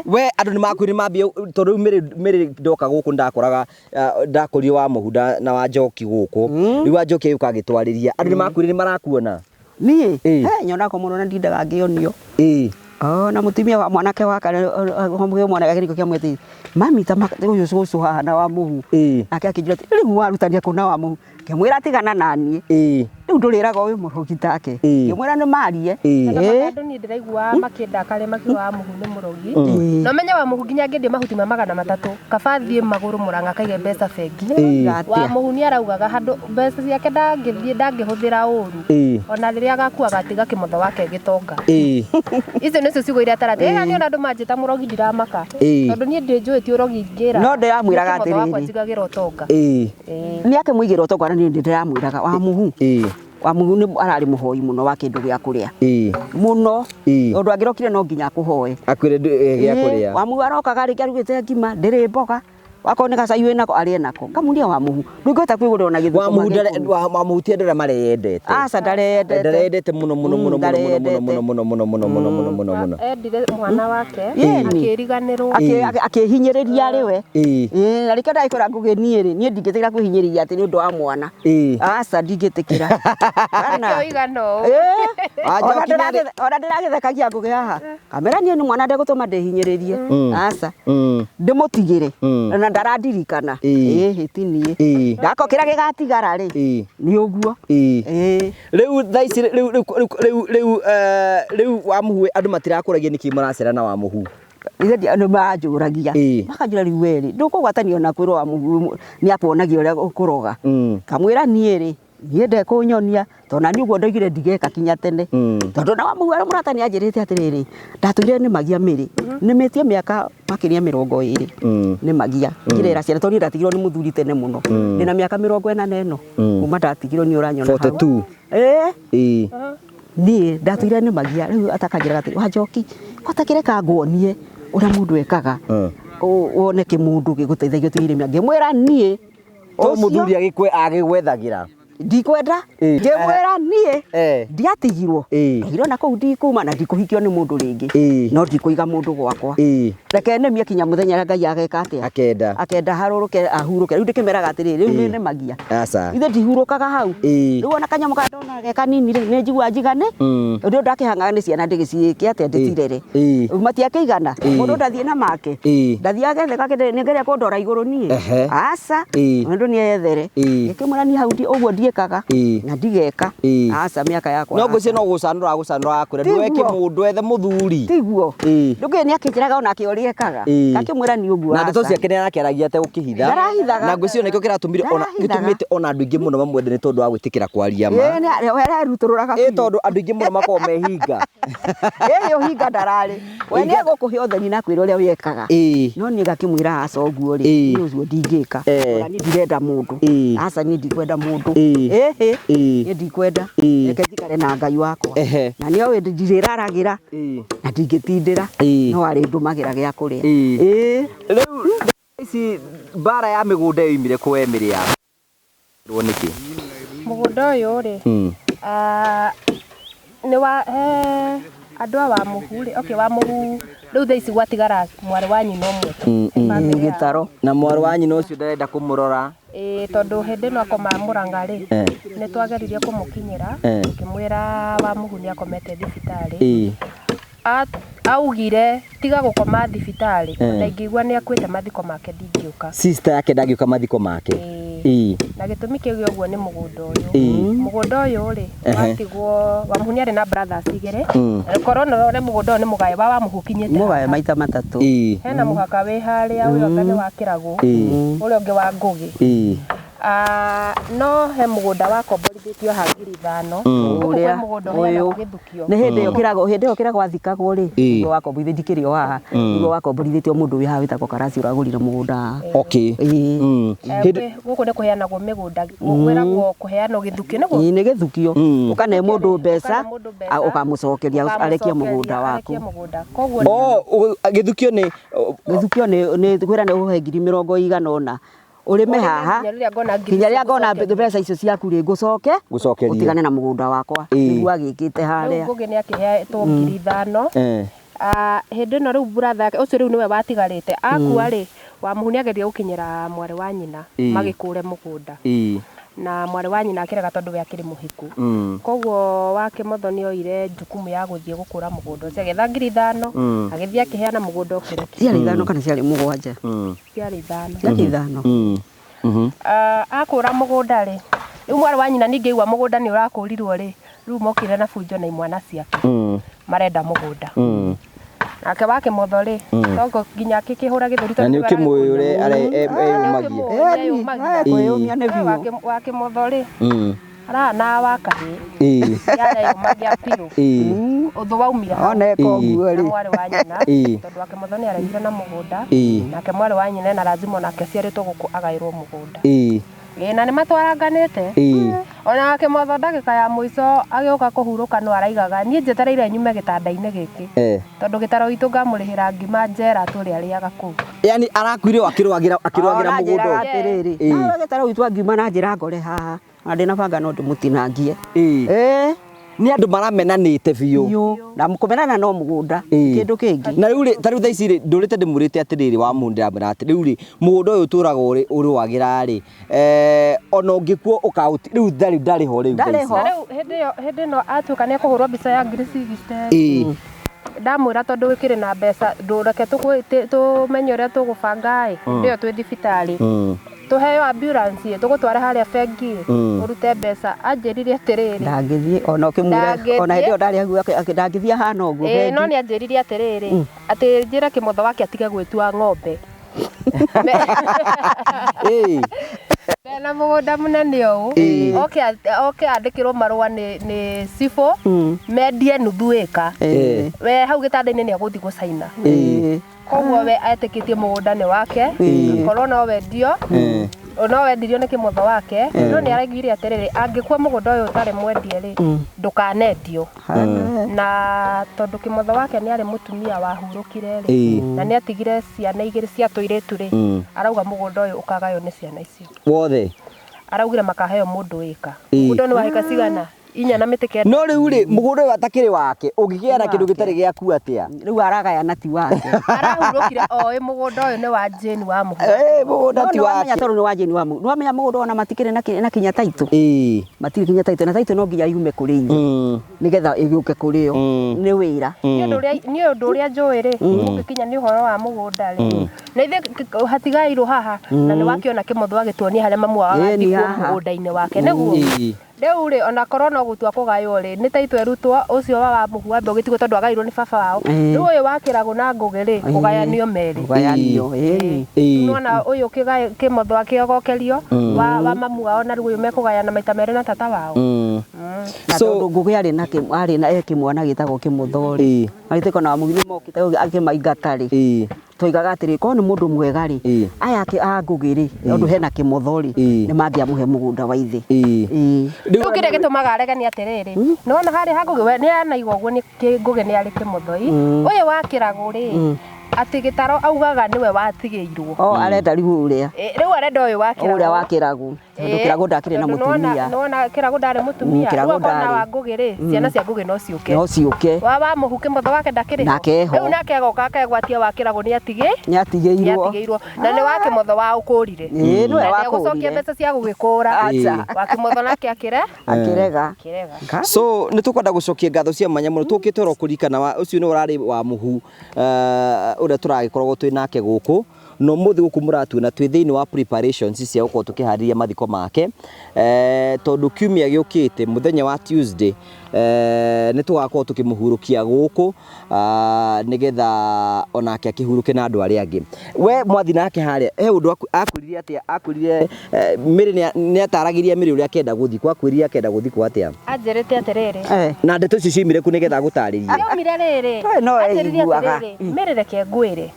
We andũ nĩ makwĩrire mambie tondũ rĩu Mary Mary ndoka gũkũ ndakoraga ndakorire wa mũhu na wa njoki gũkũ. Rĩu wa njoki agĩũka agĩtwarĩria. Andũ nĩ makwĩrire nĩ marakuona. Niĩ? He, nyonagwo mũno na ndindaga ngĩonio. Oh, na mũtumia wa mwanake wa kana mwana gĩko kĩa mwete mami ta ũyũ cũcũ haha na wa mũhu. Nake akĩnjĩra atĩ rĩu warutania kũ na wa mũhu. Ngĩmwĩra tigana na niĩ. Rĩu ndũrĩraga wĩ mũrogi take. Ngĩmwĩra nĩ marie. Andũ niĩ ndĩraigua makĩndakaria makiuga wa mũhu nĩ mũrogi. Na ũmenye wa mũhu nginya angĩendia mahuti ma 300 kaba athiĩ magũrũ Mũrang'a akaige mbeca bengi. Wa mũhu nĩ araugaga handũ mbeca ciake ndangĩthiĩ ndangĩhũthĩra ũru. Ona rĩrĩa agakua agatiga kĩmotho wake gĩtonga. Icio nĩcio ciugo iria atarati. Ĩĩ niĩ ona andũ manjĩta mũrogi ndiramaka. Tondũ niĩ ndĩnjũĩ ti ũrogi ingĩra. No ndĩramwĩraga Nĩ kĩmotho wakwa atĩrĩrĩ. njigagĩra ũtonga. Nĩ akĩmũigĩra ũtonga na niĩ ndĩramwĩraga wa mũhu. Wa mũhu nĩ ararĩ mũhoi mũno wa kĩndũ gĩa kũrĩa. Mũno. Tondũ angĩrokire no nginya akũhoe. Akwĩre gĩa kũrĩa. Wa mũhu arokaga rĩngĩ arugĩte ngima ndĩrĩ mboga. Wakorwo nĩ gacai wĩnako arĩe nako. Ngamuria wa mũhu. Ndũngĩhota kwĩgũrĩra ona gĩthũkũma gĩa ikũmi. Wa mũhu ti andũ arĩa mareyendete. Aca ndareyendete. Ndareyendete mũno mũno mũno mũno mũno mũno mũno mũno mũno mũno mũno mũno mũno. Endire mwana wake akĩriganĩrwo. Akĩhinyĩrĩria arĩ we. Na rĩkĩo ndagĩkwĩra Ngũgĩ niĩ rĩ, niĩ ndingĩtĩkĩra kwĩhinyĩrĩria atĩ nĩ ũndũ wa mwana. Aca ndingĩtĩkĩra. Nĩkĩo ũigana ũũ. Ona ndĩragĩthekagia Ngũgĩ haha. Kamera niĩ nĩ mwana ndegũtũma ndĩhinyĩrĩrie. Aca. Ndĩmũtigĩre. Na ndarandirikana. Ĩhĩ ti niĩ. Ndako kĩrĩa gĩgatigara rĩ, nĩ ũguo. Rĩu thaa ici rĩu rĩu rĩu rĩu rĩu wa mũhu andũ matirakũragia nĩkĩ mũracera na wa mũhu. Nĩ manjũragia. Makanjũra rĩu we rĩ, ndũkũgwatanio na kwĩrwo wa mũhu nĩ akuonagia ũrĩa ũkũroga. Kamwĩra niĩ rĩ, niĩ ndekũnyonia tondũ na niĩ ũguo ndoigire ndigeka kinya tene. Tondũ na wa mũhu arĩa mũrata nĩ anjĩrĩte atĩrĩrĩ, ndatũire nĩmagia mĩrĩ. Nĩmĩtie mĩaka makĩria 20. Nĩmagia. Ngirera ciana tondũ niĩ ndatigirwo nĩ mũthuri tene mũno. Ndĩna mĩaka 44. Kuma ndatigirwo niĩ ũranyona hau. 42. Niĩ ndatũire nĩmagia rĩu atakanjĩraga atĩrĩ, wa Njoki, kota kĩreka nguonie ũrĩa mũndũ ekaga. Wone kĩmũndũ gĩgũteithagia ũtigĩire mĩaka. Ngĩmwĩra niĩ To mũthuri agĩgwethagĩra. Ndikwenda. Ngĩmwĩra niĩ ndiatigirwo. Ndigirwo na kũu ndikuma na ndikũhikio nĩ mũndũ rĩngĩ. No ndikũiga mũndũ gwakwa. Reke nĩmie kinya mũthenya ũrĩa Ngai ageka atĩa? Akenda. Akenda harũrũke ahurũke. Rĩu ndĩkĩmeraga atĩrĩrĩ, rĩu nĩ nĩmagia. Ithe ndihurũkaga hau. Rĩu ona kanyamũ karĩa ndona ge kanini rĩ, nĩ njiguaga njigane. Ũndũ ũyũ ndakĩhangaga nĩ ciana ndĩgĩciĩke atĩa ndĩcirere. Matiakĩigana. Mũndũ ndathiĩ na make. Ndathiĩ agethe gake nĩ ngeria kũndora igũrũ niĩ. Aca. Mũndũ nĩ eyethere. Ngĩkĩmwĩra niĩ hau ũguo ndiĩkaga. Na ndigeka. Aca mĩaka yakwa. No ngwĩciria no gũcanũra gũcanũra akwĩra ndweke mũndũ ethe mũthuri. Tiguo. Ndũkĩũĩ nĩ akĩnjĩraga onake ũrĩa ekaga. Ngakĩmwĩra nĩ ũguo. Na ndeto ciake nĩ arakĩaragia ategũkĩhitha. Ndarahithaga. Na ngwĩciria nĩkĩo kĩratũmire ona gĩtũmĩte ona andũ aingĩ mũno mamwende nĩ tondũ wa gwĩtĩkĩra kwaria ma. Ĩĩ we arerutũrũraga biũ. Ĩĩ tondũ andũ aingĩ mũno makoragwo mehinga. Ĩĩ ũhinga ndararĩ. We nĩ egũkũhe ũtheri na akwĩre ũrĩa wĩkaga. No niĩ ngakĩmwĩra aca ũguo rĩ, niĩ ũcio ndingĩka. Ona niĩ ndirenda mũndũ. Aca niĩ ndikwenda mũndũ. Ĩhĩ. Niĩ ndikwenda. Reke njikare na Ngai wakwa. Na nĩ oĩ ndirĩraragĩra na ndingĩtindĩra. No arĩndũmagĩra gĩa kũrĩa. Rĩu ici mbara ya mĩgũnda yoimire kũ we mĩrĩ yaku? Nĩkĩ? Mũgũnda ũyũ rĩ, nĩ wa andũ a wa mũhu rĩ, okay wa mũhu rĩu thaa ici gwatigara mwarĩ wa nyina ũmwe tu. Famĩlĩ yao. Gĩtaro. Na mwarĩ wa nyina ũcio ndarenda kũmũrora. Ĩĩ tondũ hĩndĩ ĩno akoma Mũrang'a rĩ, nĩ twageririe kũmũkinyĩra, tũkĩmwĩra wa mũhu nĩ akomete thibitarĩ. Augire tiga gũkoma thibitarĩ, na ingĩigua nĩ akuĩte mathiko make ndingĩũka. Sister yake ndangĩũka mathiko make. Ĩĩ. Na gĩtũmi kĩu ũguo nĩ mũgũnda ũyũ. Mũgũnda ũyũ rĩ, watigwo Wamuhu nĩ arĩ na brothers igĩrĩ. Na korwo no rore mũgũnda ũyũ nĩ mũgae wa Wamuhu ũkinyĩte Mũgae haha. maita matatũ. Hena mũhaka wĩ harĩa, ũyũ anga nĩ wa Kĩragũ, ũrĩa ũngĩ wa Ngũgĩ. Ah, no he mũgũnda wakomborithĩtio ha 5,000. Gũkũ kwĩ Ũrĩa mũgũnda ũyũ ũheanagwo gĩthukio. nĩ hĩndĩ ĩyo kĩrago hĩndĩ ĩyo kĩrago athikagwo rĩ, nĩguo wakomborithĩtio ndikĩrĩ o haha, nĩguo wakomborithĩtio mũndũ wĩ haha wĩtagwo Karasi ũragũrire mũgũnda haha. Okay. Ĩĩ. Gũkũ nĩ kũheanagwo mĩgũnda, kwĩragwo kũheanwo gĩthukio nĩguo? Ĩĩ nĩ gĩthukio. Ũkane mũndũ mbeca, Ũkane mũndũ mbeca, ũkamũcokeria arekie mũgũnda waku. Arekie mũgũnda. Koguo Oh, gĩthukio nĩ Gĩthukio nĩ kwĩra nĩ ũhe ngiri mĩrongo igana ũna. Ũrĩme haha nginya rĩrĩa ngona ngiri nginya icio rĩrĩa ngona ngũcokeria. mbeca icio ciaku rĩ ngũcoke Ngũcokerie. ũtigane na mũgũnda wakwa. Nĩguo agĩkĩte Rĩu harĩa. Ngũgĩ nĩ akĩheetwo 5,000. Hĩndĩ ĩno rĩu brother yake ũcio rĩu nĩwe watigarĩte akua rĩ, Wamuhu nĩ ageria gũkinyĩra mwarĩ wa nyina magĩkũre mũgũnda. Na mwarĩ wa nyina akĩrega tondũ we akĩrĩ mũhiku. Koguo Wakĩmotho nĩ oire jukumu ya gũthiĩ gũkũra mũgũnda ũcio, agĩetha 5,000, agĩthiĩ akĩheana mũgũnda ũkĩrekio. Ciarĩ 5 kana ciarĩ 7? Ciarĩ 5. Ciarĩ 5. Akũra mũgũnda rĩ, rĩu mwarĩ wa nyina ningĩ aigua mũgũnda nĩ ũrakũrirwo rĩ, rĩu mokire na bunjo na imwana ciake. Marenda mũgũnda. Nake Wakĩmotho rĩ, tongo nginya akĩkĩhũra gĩthũri Na tondũ nĩ nĩwe ũkĩmũĩ ũrĩa aragĩkũnja. eyũmagia. Kwĩyũmia nĩ biũ. Wakĩmotho rĩ, arana wa kahĩĩ. Yareyũmagia biũ. Ũthũ waumire hau. Ona eka ũguo Na rĩ. mwarĩ wa nyina, tondũ Wakĩmotho nĩ aregire na mũgũnda, nake mwarĩ wa nyina ena lazima onake aciarĩtwo gũkũ agaĩrwo mũgũnda. Ĩĩ, na nĩ matwaranganĩte. Ona Wakĩmotho ndagĩka ya mũico agĩũka kũhurũka no araigaga niĩ njetereire nyume gĩtanda-inĩ gĩkĩ. Tondũ gĩtaro gitũ ngamũrĩhĩra ngima njera tũrĩa arĩaga kũu. Yani arakuire akĩrũagĩra akĩrũagĩra Ona mũgũnda njĩraga ũyũ. atĩrĩrĩ, nawe gĩtarũ gitũ angiuma na njĩra ngore haha, ona ndĩna banga no ndĩmũtinangie. Nĩ andũ maramenanĩte biũ. Biũ. Na kũmenana no mũgũnda, kĩndũ kĩngĩ. Na rĩu rĩ, ta rĩu thaa ici rĩ, ndũrĩte ndĩmwĩrĩte atĩrĩrĩ wa mũndũ ndĩramwĩra atĩ rĩu rĩ, mũgũnda ũyũ ũtũraga ũrũagĩra rĩ, ona ũngĩkua ũkaũti, rĩu ndarĩ ndarĩ ho rĩu thaa Ndarĩ ici. ho. Na rĩu hĩndĩ ĩyo hĩndĩ ĩno atuĩka nĩ ekũhũrwo mbica ya 60,000. Ndamwĩra tondũ gĩkĩrĩ na mbeca, ndũreke tũmenye ũrĩa tũgũbanga ĩ, hĩndĩ ĩyo twĩ thibitarĩ. Tũheo ambulance ĩ, tũgũtware harĩa bengi ĩ, ũrute mbeca. Anjĩrire atĩrĩrĩ. Ndangĩthiĩ, ona ũkĩmwĩra, ona hĩndĩ ĩyo ndarĩ hau, ndangĩthiĩ ahana ũguo Ĩĩ, no bengi. nĩ anjĩrire atĩrĩrĩ, atĩ njĩre Kĩmotho wake atige gwĩtua ng'ombe. Mena mũgũnda mũnene ũũ, oke andĩkĩrwo marũa nĩ cibũ, mendie nuthu ĩka. We hau gĩtanda-inĩ nĩ egũthiĩ gũcaina. Koguo we etĩkĩtie mũgũnda nĩ wake, korwo no wendio, no wendirio nĩ Kĩmotho wake, no nĩ araiguire atĩrĩrĩ, angĩkua mũgũnda ũyũ ũtarĩ mwendie rĩ, ndũkanendio. Na tondũ Kĩmotho wake nĩ arĩ mũtumia wahurũkire rĩ, na nĩ atigire ciana igĩrĩ cia tũirĩtu rĩ, arauga mũgũnda ũyũ ũkagaywo nĩ ciana icio. Wothe. Araugire makaheo mũndũ ĩka. Mũgũnda nĩ wa ĩka cigana? 4 na mĩtĩ 9. No rĩu rĩ, mũgũnda ũyũ atakĩrĩ wake, ũngĩkĩgayana kĩndũ gĩtarĩ gĩaku atĩa? Rĩu aragayana ti wake. Arahurũkire oĩ mũgũnda ũyũ nĩ wa Jane wa Mũhu. Mũgũnda ti No nĩwamenya wake. tondũ nĩ wa Jane wa Mũhu. Nĩwamenya mũgũnda ona matikĩrĩ na kinya taitũ. Matirĩ kinya taitũ, na taitũ no nginya yume kũrĩ ithuĩ. Nĩgetha ĩgĩũke kũrĩ o. Nĩ wĩra. Nĩ ũndũ ũrĩa njũĩ rĩ, ũngĩkinya nĩ ũhoro wa mũgũnda rĩ, na ithuĩ hatigairwo haha, na nĩ wakĩona Kĩmotho agĩtuonia harĩa mamu wao agathikwo mũgũnda-inĩ wake, nĩguo? Rĩu rĩ, ona korwo no gũtua kũgaywo rĩ, nĩ taitũ ĩrutwo, ũcio wa Wamuhu wambe ũgĩtigwo tondũ agairwo nĩ baba wao. Rĩu ũyũ wa Kĩragũ na Ngũgĩ rĩ, ũgayanio merĩ. Ũgayanio, ĩĩ. Nĩwona ũyũ Kĩmotho akĩogokerio, wa mamu wao, na rĩu ũyũ mekũgayana maita merĩ na tata wao. Na tondũ Ngũgĩ arĩ na arĩ na e kĩmwana gĩtagwo Kĩmotho rĩ, agĩtuĩka ona Wamuhu nĩ mokĩte akĩmaingata rĩ, twoigaga atĩrĩ, korwo nĩ mũndũ mwega rĩ, aya a Ngũgĩ rĩ, tondũ hena Kĩmotho rĩ, nĩ mangĩamũhe mũgũnda wa ithe. Rĩu kĩrĩa gĩtũmaga arege nĩ atĩrĩrĩ, nĩwona harĩa ha Ngũgĩ, we nĩ anaigua ũguo nĩ Ngũgĩ nĩ arĩ Kĩmothoi. Ũyũ wa Kĩragũ rĩ, atĩ gĩtaro augaga nĩwe watigĩirwo. O arenda rĩu ũrĩa. Rĩu arenda ũyũ wa Kĩragũ. Ũrĩa wa Kĩragũ. Tondũ Kĩragũ ndakĩrĩ na mũtumia. Nĩwona Kĩragũ ndarĩ mũtumia. Kĩragũ Rĩu akona ndarĩ. wa Ngũgĩ rĩ, ciana cia Ngũgĩ no ciũke. No ciũke. Wa Wamuhu Kĩmotho wake ndakĩrĩ ho. Nake eho. Rĩu nake agoka akegwatia wa Kĩragũ nĩ atigĩ. Nĩ atigĩirwo. Nĩ atigĩirwo. Na nĩ wa Kĩmotho wa ũkũrire. Ĩĩ, nĩwe Na wa ndegũcokia kũrire. mbeca cia gũgĩkũra. Acha. Wa Kĩmotho nake akĩre. Akĩrega. Akĩrega. So nĩ tũkwenda gũcokia ngatho cia mwanya mũno tũkĩte oro kũririkana ũcio nĩ ũrarĩ wa Mũhu, ũrĩa tũragĩkoragwo twĩ nake gũkũ. Na ũmũthĩ gũkũ mũratuona twĩ thĩinĩ wa preparations cia gũkorwo tũkĩharĩria mathiko make, tondũ kiumia gĩũkĩte mũthenya wa Tuesday nĩ tũgakorwo tũkĩmũhurũkia gũkũ, nĩgetha onake akĩhurũke na andũ arĩa angĩ. We mwathi nake harĩa he ũndũ akwĩrire atĩa? Akwĩrire Mary nĩ ataragĩria Mary ũrĩa akenda gũthikwo, akwĩrire akenda gũthikwo atĩa? Anjĩrĩte atĩrĩrĩ. Na ndeto icio ciaumire kũ nĩgetha agũtarĩrie? Ciaumire rĩrĩ. We no Anjĩrire aiguaga. atĩrĩrĩ, Mary reke ngwĩre.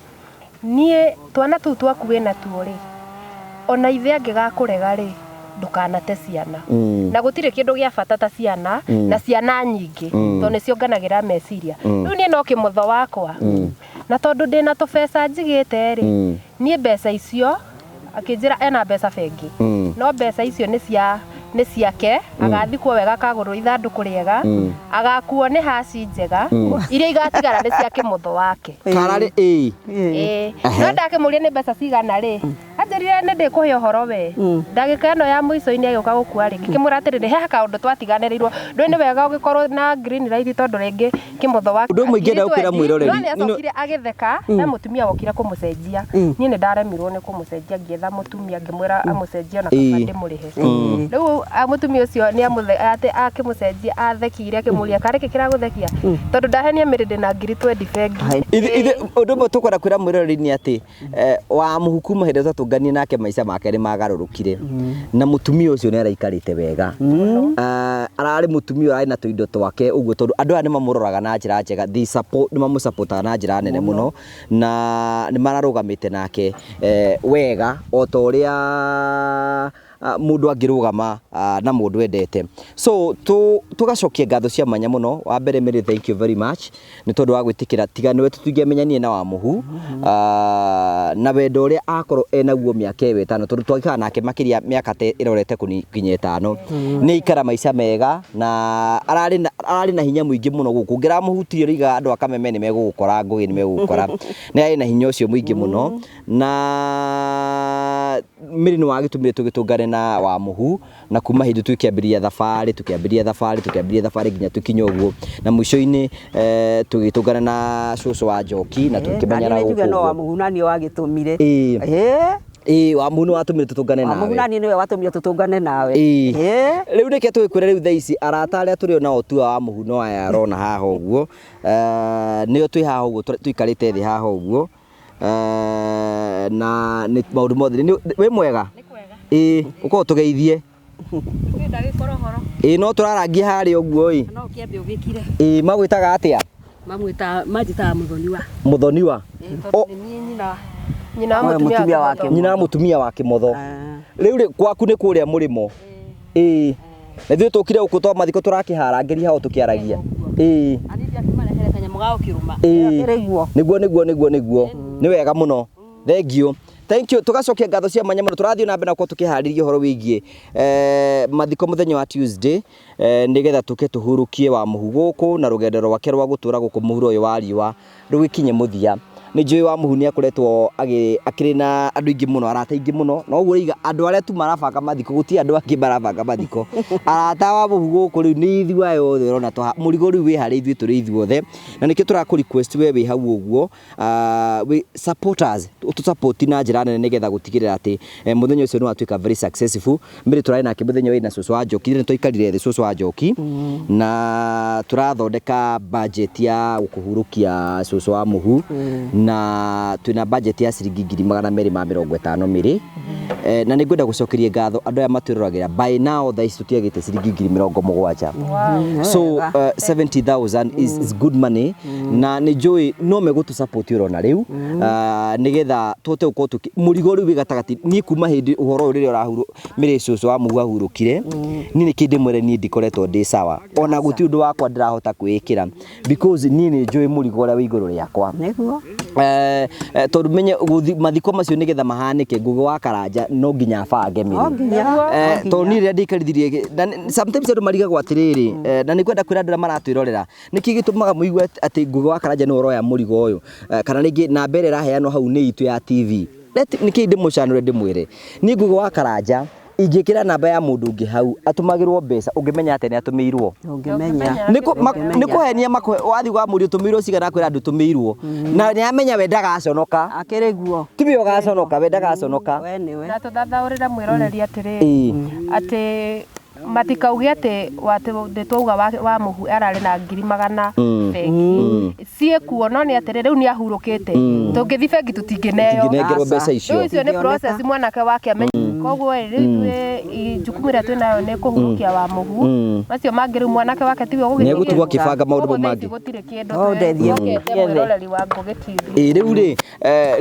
Niĩ twana tũu twaku wĩna tuo rĩ, ona ithe angĩgakũrega rĩ, ndũkanate ciana. Na gũtirĩ kĩndũ gĩa bata ta ciana, na ciana nyingĩ, tondũ nĩ cionganagĩra meciria. Rĩu niĩ no kĩmotho wakwa. Na tondũ ndĩna tũbeca njigĩte rĩ, niĩ mbeca icio, akĩnjĩra ena mbeca bengi. No mbeca icio nĩ cia nĩ ciake, agathikwo wega, akagũrwo ithandũkũ rĩega, agakuo nĩ haci njega, iria igatigara nĩ cia kĩmotho wake. Kararĩ ĩĩ. Ĩĩ. No ndakĩmũria nĩ mbeca cigana rĩ, anjĩrire nĩ ndĩkũhe ũhoro we. Ndagĩka ĩno ya mũico-inĩ agĩũka gũkua rĩ, ngĩkĩmwĩra atĩrĩrĩ, he kaũndũ twatiganĩrĩirwo. Ndũĩ nĩ wega ũgĩkorwo na green light tondũ rĩngĩ kĩmotho wake. Ũndũ ũmwe ingĩenda gũkwĩra mwĩroreri, No nĩ acokire agĩtheka, he mũtumia wokire kũmũcenjia. Niĩ nĩ ndaremirwo nĩ kũmũcenjia, ngĩetha mũtumia ngĩmwĩra amũcenjie ona kaba ndĩmũrĩhe. Rĩu mũtumia ũcio nĩ atĩ akĩmũcenjia athekire akĩmũria karĩ kĩ kĩragũthekia? Tondũ ndahenia Mary ndĩna ngiri twendi bengi. Ithe ũndũ ũmwe tũkwenda kwĩra mwĩroreri nĩ atĩ wa mũhu kuma hĩndĩ ĩrĩa twatũnganire nake maica make nĩ magarũrũkire. Na mũtumia ũcio nĩ araikarĩte wega. Ararĩ mũtumia ũrarĩ na tũindo twake ũguo, tondũ andũ aya nĩ mamũroraga na njĩra njega, they support, nĩ mamũsupportaga na njĩra nene mũno, na nĩ mararũgamĩte nake wega o ta ũrĩa mũndũ angĩrũgama na mũndũ endete. So tũgacokia ngatho cia mwanya mũno. Wa mbere Mary, thank you very much nĩ tondũ wa gwĩtĩkĩra, tiga nĩwe tũtingĩamenyanire na Wamuhu, na wendo ũrĩa akorwo enaguo mĩaka ĩyo ĩtano, tondũ twagĩikara nake makĩria mĩaka ta ĩrorete kinya ĩtano. Nĩ aikara maica mega na ararĩ na hinya mũingĩ mũno gũkũ. Ũngĩramũhutirie ũrĩigaga andũ a Kameme nĩ megũgũkora, Ngũgĩ nĩ megũgũkora. Nĩ arĩ na hinya ũcio mũingĩ mũno. Na Mary nĩ wagĩtũmire tũgĩtũngane na Wamuhu, na kuma hĩndĩ tũkĩambĩrĩria thabarĩ, tũkĩambĩrĩria thabarĩ, tũkĩambĩrĩria thabarĩ nginya tũkinya ũguo. Na mũico-inĩ tũgĩtũngana na cũcũ wa Njoki na tũkĩmenyana Na niĩ njuge gũkũ no ũguo. Wamuhu na niĩ wagĩtũmire. Ĩĩ, Wamuhu nĩ watũmire tũtũngane nawe. Wamuhu na niĩ nĩwe watũmire tũtũngane nawe. Rĩu reke tũgĩkwĩre rĩu thaa ici arata arĩa tũrĩ nao tu a Wamuhu no aya arona haha ũguo. Nĩo twĩ haha ũguo, tũikarĩte thĩ haha ũguo. Na nĩ maũndũ mothe. Wĩ mwega? Nĩ kwega. Ĩĩ, ũkorwo tũgeithie. Ĩĩ, no tũrarangia harĩa ũguo ĩ. No ũkĩambe ũgĩkire. Ĩĩ, magwĩtaga atĩa? Mamwĩtaga, manjĩtaga Mũthoniwa. Mũthoniwa? Ĩĩ, tondũ nĩ niĩ nyina. Nyina wa Oe, mũtumia mũtumia wa wa Kĩmotho. Nyina wa mũtumia wa Kĩmotho. Rĩu rĩ, gwaku nĩ kũrĩa mũrĩmo. Ĩĩ. Na ithuĩ tũkire gũkũ twa mathiko tũrakĩharangĩria hau tũkĩaragia. Ĩĩ. Na niĩ ndiakĩmarehere kanyamũ ga gũkĩrũma. Ĩĩ. Kĩrĩguo. Nĩguo, nĩguo, nĩguo, nĩguo. Nĩ wega mũno. Thank you. Thank you. Tũgacokia ngatho cia mwanya mũno. Tũrathiĩ na mbere na gũkorwo tũkĩharĩria ũhoro wĩgiĩ mathiko mũthenya wa Tuesday, nĩgetha tũke tũhurũkie Wamuhu gũkũ na rũgendo rwake rwa gũtũra gũkũ mũhuro ũyũ wa riũa rũgĩkinye mũthia. Nĩ njũĩ Wamuhu nĩ akoretwo akĩrĩ na andũ aingĩ mũno, arata aingĩ mũno, na ũguo ũraiga andũ arĩa tu marabanga mathiko, gũtirĩ andũ angĩ marabanga mathiko. Arata a Wamuhu gũkũ rĩu nĩ ithuĩ aya othe ũrona twa, mũrigo rĩu wĩ harĩ ithuĩ tũrĩ ithuothe, na nĩkĩo tũrakũ request we wĩ hau ũguo, wĩ supporters, ũtũ support na njĩra nene nĩgetha gũtigĩrĩra atĩ mũthenya ũcio nĩ watuĩka very successful. Mary tũrarĩ nake mũthenya wĩna cũcũ wa Njoki, nĩ twaikarire thĩ cũcũ wa Njoki, na tũrathondeka budget ya gũkũhurũkia cũcũ wa Muhu, na twĩna budget ya ciringi ngiri magana merĩ ma mĩrongo ĩtano mĩrĩ. Na nĩ ngwenda gũcokeria ngatho andũ aya matwĩroragĩra. By now thaa ici tũtiagĩte ciringi ngiri mĩrongo mũgwanja. So 70,000 is good money, na nĩ njũĩ no megũtũ support ũrona rĩu, nĩgetha tũhote gũkorwo tũkĩ mũrigo rĩu wĩ gatagatĩ. Niĩ kuma hĩndĩ ũhoro ũyũ rĩrĩa ũrahurũ Mary cũcũ wa Muhu ahurũkire, niĩ nĩkĩ ndĩmwĩre niĩ ndikoretwo ndĩ sawa, ona gũtirĩ ũndũ wakwa ndĩrahota kwĩĩkĩra because niĩ nĩ njũĩ mũrigo ũrĩa wĩ igũrũ rĩakwa. Nĩguo. Tondũ menye mathiko macio nĩgetha mahanĩke, Ngũgĩ wa Karanja no nginya abange mĩrĩ. No nginya. Tondũ niĩ rĩrĩa ndĩikarithirie, na sometimes andũ marigagwo atĩrĩrĩ, na nĩ ngwenda kwĩra andũ arĩa maratwĩrorera, nĩkĩ gĩtũmaga mũigue atĩ Ngũgĩ wa Karanja nĩwe ũroya mũrigo ũyũ, kana rĩngĩ namba ĩrĩa ĩraheanwo hau nĩ itũ ya TV. Let nĩkĩ ndĩmũcanũre ndĩmwĩre, niĩ Ngũgĩ wa Karanja Ingĩkĩra namba ya mũndũ ũngĩ hau atũmagĩrwo mbeca, ũngĩmenya atĩa nĩ atũmĩirwo? Ũngĩmenya. Nĩ kũhenia makũhe, wathiĩ kwa mũriũ ũtũmĩirwo cigana, akwĩra ndũtũmĩirwo, na nĩ amenya we ndagaconoka. Akĩrĩ guo. Tiwe ũgaconoka, we ndagaconoka. We nĩwe. Na tũthathaũrĩre mwĩroreri atĩrĩrĩ, atĩ matikauge atĩ watĩ nĩ twauga wa mũhu ararĩ na 100,000 bengi ciĩkuo, no nĩ atĩrĩ, rĩu nĩ ahurũkĩte, tũngĩthiĩ bengi tũtingĩneo. Tũtingĩnengerwo mbeca icio. Rĩu icio nĩ process mwanake wake amenye. Koguo rĩ, rĩu ithuĩ jukumu ĩrĩa twĩnayo nĩ kũhurũkia wa mũhu, macio mangĩ rĩu mwanake wake tiwe ũgũgĩthiĩ. Nĩegũtigwo akĩbanga maũndũ mau mangĩ. Gũtirĩ kĩndũ. No ndeithie. Twĩhokete mwĩroreri wa Ngũgĩ TV. Ĩ rĩu rĩ,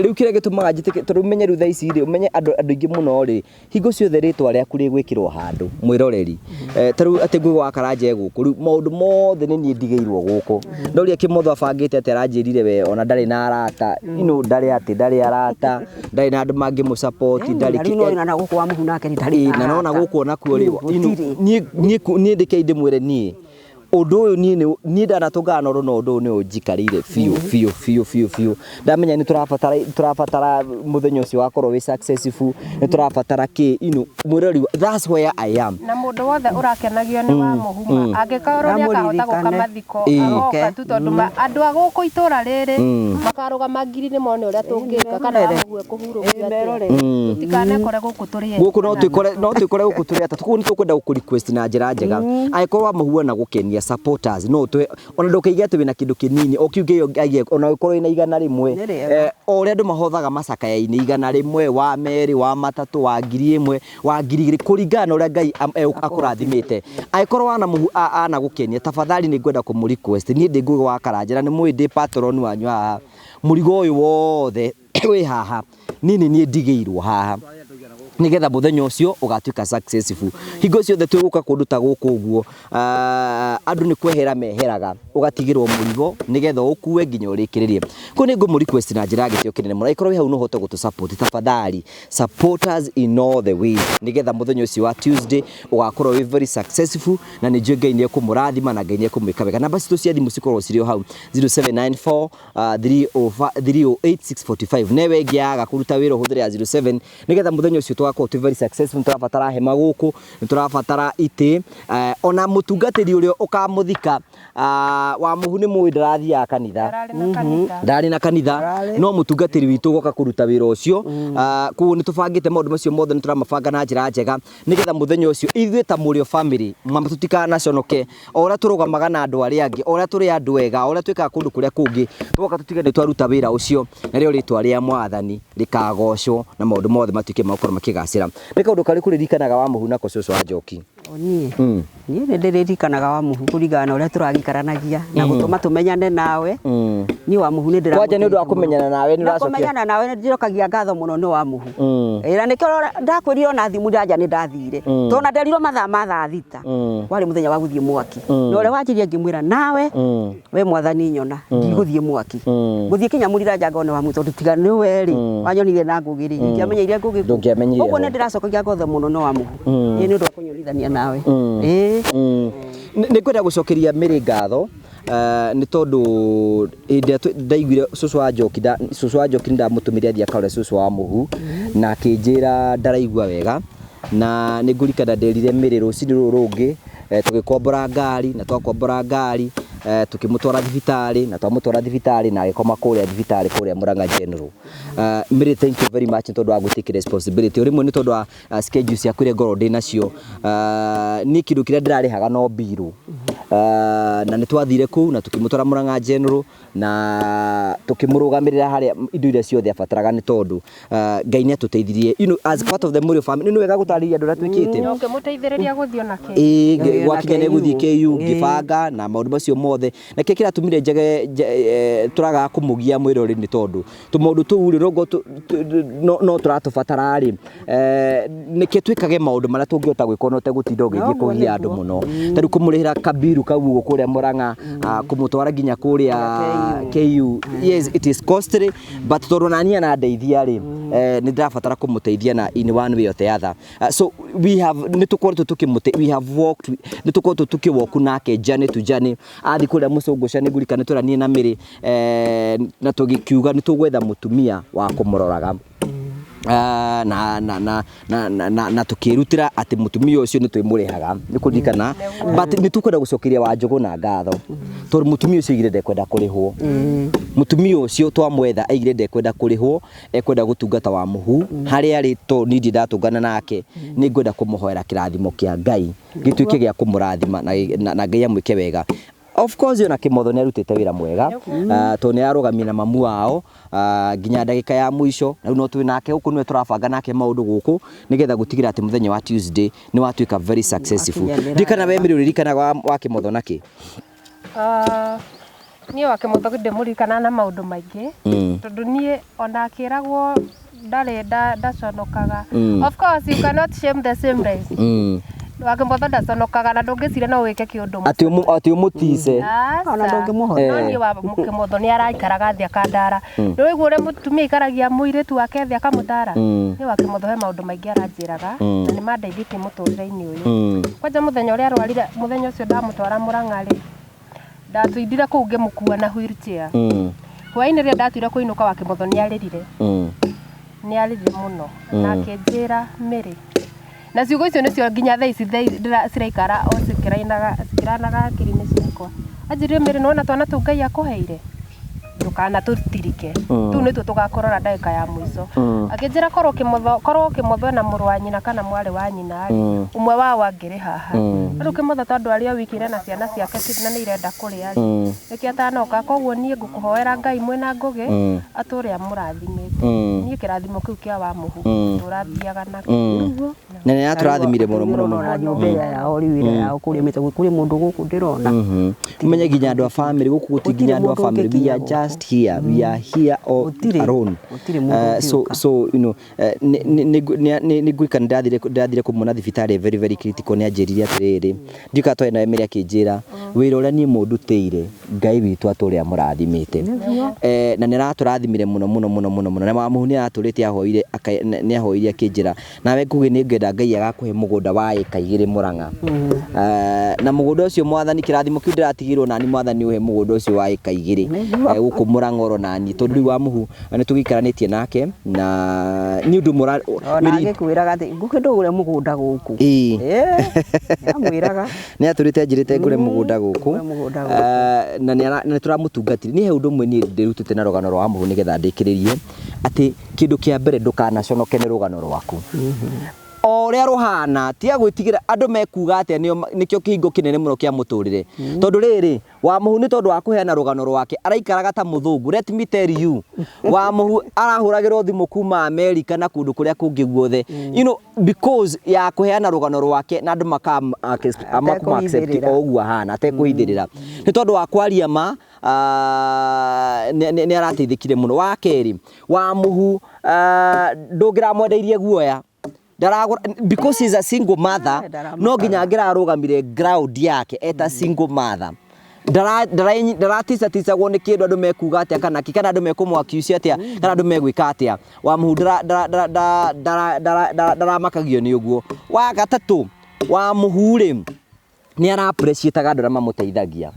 rĩu kĩrĩa gĩtũmaga njĩtĩke, tondũ ũmenye rĩu thaa ici rĩ, ũmenye andũ aingĩ mũno rĩ, hingo ciothe rĩtwa rĩaku rĩgwĩkĩrwo handũ mwĩroreri. Ta rĩu atĩ Ngũgĩ wa Karanja e gũkũ, rĩu maũndũ mothe nĩ niĩ ndigĩirwo gũkũ. No ũrĩa Kĩmotho abangĩte atĩ aranjĩrire we ona ndarĩ na arata, ndarĩ atĩ ndarĩ arata, ndarĩ na andũ mangĩmũ support, ndarĩ. Rĩu no na gũkũ wa mũhu nake ndarĩ. Na nona gũkũ onakuo rĩ, Gũtirĩ. Niĩ ndĩkei ndĩmwĩre niĩ ũndũ ũyũ, niĩ niĩ ndanatũngana na ũndũ, na ũndũ ũyũ nĩ ũnjikarĩire biũ biũ biũ biũ biũ. Ndamenya nĩ tũrabatara mũthenya ũcio wakorwo wĩ successful, nĩ tũrabatara kĩ, mwĩrori, that's where I am. Na mũndũ wothe ũrakenagio nĩ wa mũhuma, angĩkorwo nĩ akahota gũka Amũririkane. mathiko, agoka tu, tondũ andũ a gũkũ itũra rĩrĩ makarũgama ngiri nĩ mone ũrĩa tũngĩka kana wa mũhu ekũhurũkio atĩa. Tũtikanekore gũkũ tũrĩ Gũkũ no twĩkore gũkũ tũrĩ atatũ. Koguo nĩ tũkwenda gũkũ request na njĩra njega, angĩkorwo wa mũhu na gũkenia supporters, no twe ona ndũkaige atĩ wĩna kĩndũ kĩnini o kiu kĩo aige, ona ũkorwo wĩna 100. Nĩ rĩega. O ũrĩa andũ mahothaga macakaya-inĩ, 100, wa merĩ, wa matatũ, wa 1000, wa 2000, kũringana na ũrĩa Ngai akũrathimĩte. Angĩkorwo wana mũhu ana gũkenia, tafadhali nĩ ngwenda kũmũ request. Niĩ ndĩ Ngũgĩ wa Karanja na nĩ mũĩ ndĩ patron wanyu haha, mũrigo ũyũ wothe wĩ haha niĩ nĩ niĩ ndigĩirwo haha, nigetha muthenya ũcio ũgatuĩka successful. Hingo ciothe twĩgũka kũndũ ta gũkũ ũguo, andũ nĩ kwehera meheraga, ũgatigĩrwo mũrigo nigetha ũkue nginya ũrĩkĩrĩrie. Koguo nĩ ngũmũ request na njĩra ya gĩtĩo kĩnene mũno, angĩkorwo wĩ hau no ũhote gũtũ support, tafadhali support us in all the ways, nigetha mũthenya ũcio wa Tuesday ũgakorwo wĩ very successful, na nĩ njũĩ Ngai nĩ ekũmũrathima na Ngai nĩ ekũmwĩka wega. Namba citũ cia thimũ cikoragwo cirĩ o hau, 0794 305 308 645. Newe ĩngĩ yaga kũruta wĩra, ũhũthĩre ya 07, nigetha mũthenya ũcio tũgakorwo twĩ very successful. Nĩ tũrabatara hema gũkũ, nĩ tũrabatara itĩ, ona mũtungatĩri ũrĩa ũkamũthika. Wa mũhu nĩ mũĩ ndarathiaga kanitha. Ndararĩ na kanitha. Ndarĩ na kanitha, no mũtungatĩri witũ goka kũruta wĩra ũcio. Koguo nĩ tũbangĩte maũndũ macio mothe, nĩ tũramabanga na njĩra njega, nĩgetha mũthenya ũcio ithuĩ ta Mũrĩo family mama tũtikanaconoke. O ũrĩa tũrũgamaga na andũ arĩa angĩ, o ũrĩa tũrĩ andũ ega, o ũrĩa twĩkaga kũndũ kũrĩa kũngĩ, tũgoka tũtige nĩ twaruta wĩra ũcio, narĩo rĩtwa rĩa Mwathani rĩkagocwo na maũndũ mothe matuĩke magũkorwo makĩgacĩra. Nĩ kaũndũ karĩkũ rĩririkanaga wa mũhu nako, cũcũ wa Njoki? O niĩ niĩ nĩ ndĩririkanaga wa mũhu kũringana na ũrĩa tũragĩikaranagia na gũtũma tũmenyane nawe. Niĩ wa mũhu nĩ ndĩramũtĩĩte Kwanja nĩ ũndũ wa mũno. Kũmenyana nawe nĩ Na ũracokia kũmenyana nawe nĩ njokagia ngatho mũno nĩ wa mũhu. Ĩra nĩkĩo ndakwĩrire ona thimũ ndanja nĩ ndathire, tondũ na nderirwo mathaa ma thaa 6 warĩ mũthenya wa gũthiĩ mwaki, na ũrĩa wanjirie ngĩmwĩra nawe we Mwathani nyona ndigũthiĩ mwaki, gũthiĩ kinya mũrira ngone wa mũhu, tondũ tiga nĩwe rĩ wanyonire na Ngũgĩ rĩ, ingĩamenyeire Ngũgĩ kũ? Ndũngĩamenyire Ũguo ho. nĩ ndĩracokagia ngatho mũno nĩ wa mũhu, ĩĩ, nĩ ũndũ wa kũnyonithania nawe, ĩĩ. Nĩ ngwenda gũcokeria Mĩrĩ ngatho, nĩ tondũ hĩndĩ ĩrĩa ndaiguire cũcũ wa Njoki, cũcũ wa Njoki nĩ ndamũtũmire athiĩ akarore cũcũ wa mũhu, na akĩnjĩra ndaraigua wega, na nĩ ngũririkana nderire Mĩrĩ rũcinĩ rũrũ rũngĩ, tũgĩkombora ngari, na twakombora ngari, tũkĩmũtwara thibitarĩ, na twamũtwara thibitarĩ na agĩkoma kũrĩa thibitarĩ kũrĩa Murang'a General. Mĩrĩ, thank you very much nĩ tondũ wa gwĩtĩkĩra responsibility. O rĩmwe nĩ tondũ wa schedule ciaku iria ngorwo ndĩ nacio, niĩ kĩndũ kĩrĩa ndĩrarĩhaga no mbirũ. Na nĩ twathire kũu na tũkĩmũtwara Murang'a General na tũkĩmũrũgamĩrĩra harĩa indo iria ciothe abataraga, nĩ tondũ Ngai nĩ atũteithirie, as part of the Mũrĩo family. Nĩ wega gũtarĩria andũ ũrĩa twĩkĩte. Na ũkĩmũteithĩrĩria gũthiĩ ona kĩ Ĩĩ, Ĩĩ, gwakinya na nĩ gũthiĩ KU. KU, Ĩĩ. ngĩbanga na maũndũ macio mothe, na kĩrĩa kĩratũmire njage tũragaga kũmũgia mwĩrori nĩ tondũ tũmaũndũ tũu rĩ no tũratũbatara rĩ, nĩkĩo twĩkage maũndũ marĩa tũngĩhota gwĩka ona ũtegũtinda ũgĩthiĩ Noguo kũgia andũ nĩguo. mũno. Ta rĩu kũmũrĩhĩra kabiru kau ũguo kũrĩa Murang'a, kũmũtwara nginya kũrĩa KU, yes, it is costly, but tondũ nani anandeithia rĩ, nĩ ndĩrabatara kũmũteithia na in one way or the other. So we have nĩ tũkoretwo tũkĩmũte, we have walked, nĩ tũkoretwo tũkĩwoku nake journey to journey. Athi kũrĩa mũcũngũca nĩ ngũririkana nĩ tweranirie na Mĩrĩ, na tũgĩkiuga nĩ tũgwetha mũtumia wa kũmũroraga. Na na na na na na, na tukirutira ati mutumia ucio ni twimurihaga ni kuririkana, but ni tukwenda gucokeria wa Njũgũna ngatho tondu mutumia ucio aigire ndekwenda kurihwo. Mutumia ucio twamwetha aigire ndekwenda kurihwo, ekwenda gutungata wa Muhu haria ari, to ni ndi ndatungana nake, ni ngwenda kumuhoera kirathimo kia Ngai gituike gia kumurathima na Ngai amwike wega. Of course ona Kimotho nĩ arutĩte wĩra mwega, tondũ nĩ ararũgamia na mamu wao nginya ndagĩka ya mũico. Na rĩu no twĩ nake gũkũ, nĩwe tũrabanga nake maũndũ gũkũ nĩgetha gũtigĩrĩra atĩ mũthenya wa Tuesday nĩ watuĩka very successful. Wakinyanĩra. Ndirikana we Mary ũririkanaga wa Kimotho nakĩ? Niĩ wa Kĩmotho ndĩmũririkanaga na maũndũ maingĩ, tondũ niĩ ona akĩragwo ndarĩ ndaconokaga. Of course you cannot shame the shameless. Wa Kĩmotho ndaconokaga, na ndũngĩciria no wĩke kĩũndũ. Atĩ ũmũtice. Aca. Ona ndũngĩmũhota. No niĩ wa Kĩmotho nĩ araikaraga thĩ akandara. Nĩ ũraigua ũrĩa mũtumia aikaragia mũirĩtu wake thĩ akamũtara? Niĩ wa Kĩmotho he maũndũ maingĩ aranjĩraga na nĩ mandeithĩtie mũtũrĩre-inĩ ũyũ. Kwanja mũthenya ũrĩa arwarire, mũthenya ũcio ndamũtwara Mũrang'a rĩ, ndatindire kũu ngĩmũkua na wheelchair. Hwaĩ-inĩ rĩrĩa ndatuire kũinũka, wa Kĩmotho nĩ arĩrire. Nĩ arĩrire mũno na akĩnjĩra, "Mĩrĩ," na ciugo icio nĩcio nginya thaa ici ciraikara o cikĩrainaga cikĩranaga hakiri-inĩ ciakwa. Anjĩrire, "Mĩrĩ, nĩwona twana tũu Ngai akũheire, ndũkanatũtirike, tũu nĩtuo tũgakũrora ndagĩka ya mũico." Akĩnjĩra korwo Kĩmotho ena mũrũ wa nyina kana mwarĩ wa nyina rĩ, ũmwe wao angĩrĩ haha. No rĩu Kĩmotho tondũ arĩ o wiki na ciana ciake na nĩ irenda kũrĩa rĩ, nĩkĩo atanoka. Koguo niĩ ngũkũhoera Ngai mwĩna Ngũgĩ atũre amũrathimĩte. Niĩ kĩrathimo kĩu kĩa wa Mũhu tũrathiaga nakĩo. Na nĩ atũrathimire mũno mũno mũno. Ndĩrona nyũmba ĩrĩa yao rĩu, ĩrĩa yao kũrĩa mĩtagwo, kũrĩ mũndũ gũkũ ndĩrona. Umenye nginya andũ a family gũkũ gũti nginya andũ a mũndũ family, we are ũngĩkinya. Just here, we are here all Gũtirĩ. alone. Gũtirĩ mũndũ So ũngĩũka. so nĩ ngwĩka nĩ ndathire kũmuona thibitarĩ very very critical. Nĩ anjĩrire atĩrĩrĩ, ndiũka twarĩ nawe Mary, akĩnjĩra wĩra ũrĩa niĩ mũndutĩire, Ngai witũ atũre amũrathimĩte. Na nĩ aratũrathimire mũno mũno mũno mũno mũno. Na Wamũhu nĩ aratũrĩte ahoire nĩ ahoire akĩnjĩra, "Nawe Ngũgĩ, nĩ ngwenda Ngai agakũhe mũgũnda wa ĩka 2 Mũrang'a." Na mũgũnda ũcio, Mwathani, kĩrathimo kĩu ndĩratigĩrwo nani, Mwathani ũhe mũgũnda ũcio wa ĩka 2 gũkũ Mũrang'a oro nani, tondũ rĩu Wamũhu nĩ tũgĩikaranĩtie nake na nĩ ũndũ mũra Ona agĩkwĩraga atĩ, "Ngũkĩ, ndũgũre mũgũnda gũkũ." Nĩamwĩraga. Nĩ atũrĩte anjĩrĩte ngũre mũgũnda gũkũ. Ngũre mũgũnda gũkũ. Na nĩ tũramũtungatire. Niĩ he ũndũ ũmwe niĩ ndĩrutĩte na rũgano rwa Wamũhu nĩgetha ndĩkĩrĩrie, atĩ kĩndũ kĩa mbere, ndũkanaconoke nĩ rũgano rwaku o ũrĩa rũhana. Tiga gwĩtigĩra andũ mekuga atĩa, nĩkĩo kĩhingo kĩnene mũno kĩa mũtũrĩre. Tondũ rĩrĩ, Wamũhu nĩ tondũ wa kũheana rũgano rwake, araikaraga ta mũthũngũ. Let me tell you, Wamũhu arahũragĩrwo thimũ kuma Amerika na kũndũ kũrĩa kũngĩ guothe, because ya kũheana rũgano rwake na andũ makama accept Atekũhithĩrĩra. o ũguo ahana atekũhithĩrĩra, nĩ tondũ wa kwaria ma, nĩ arateithĩkire mũno. Wa kerĩ, Wamũhu ndũngĩramwendeirie guoya, ndaragũra because he's a single mother. Ndaramakaga. No nginya angĩrarũgamire ground yake eta single mother, ndaraticaticagwo nĩ kĩndũ andũ mekuga atĩa kana kĩ, kana andũ mekũmwakiucia atĩa, kana andũ megwĩka atĩa. Wamũhu ndaramakagio nĩ ũguo. Wa gatatũ, Wamũhu rĩ, nĩ ara appreciate andũ arĩa mamũteithagia.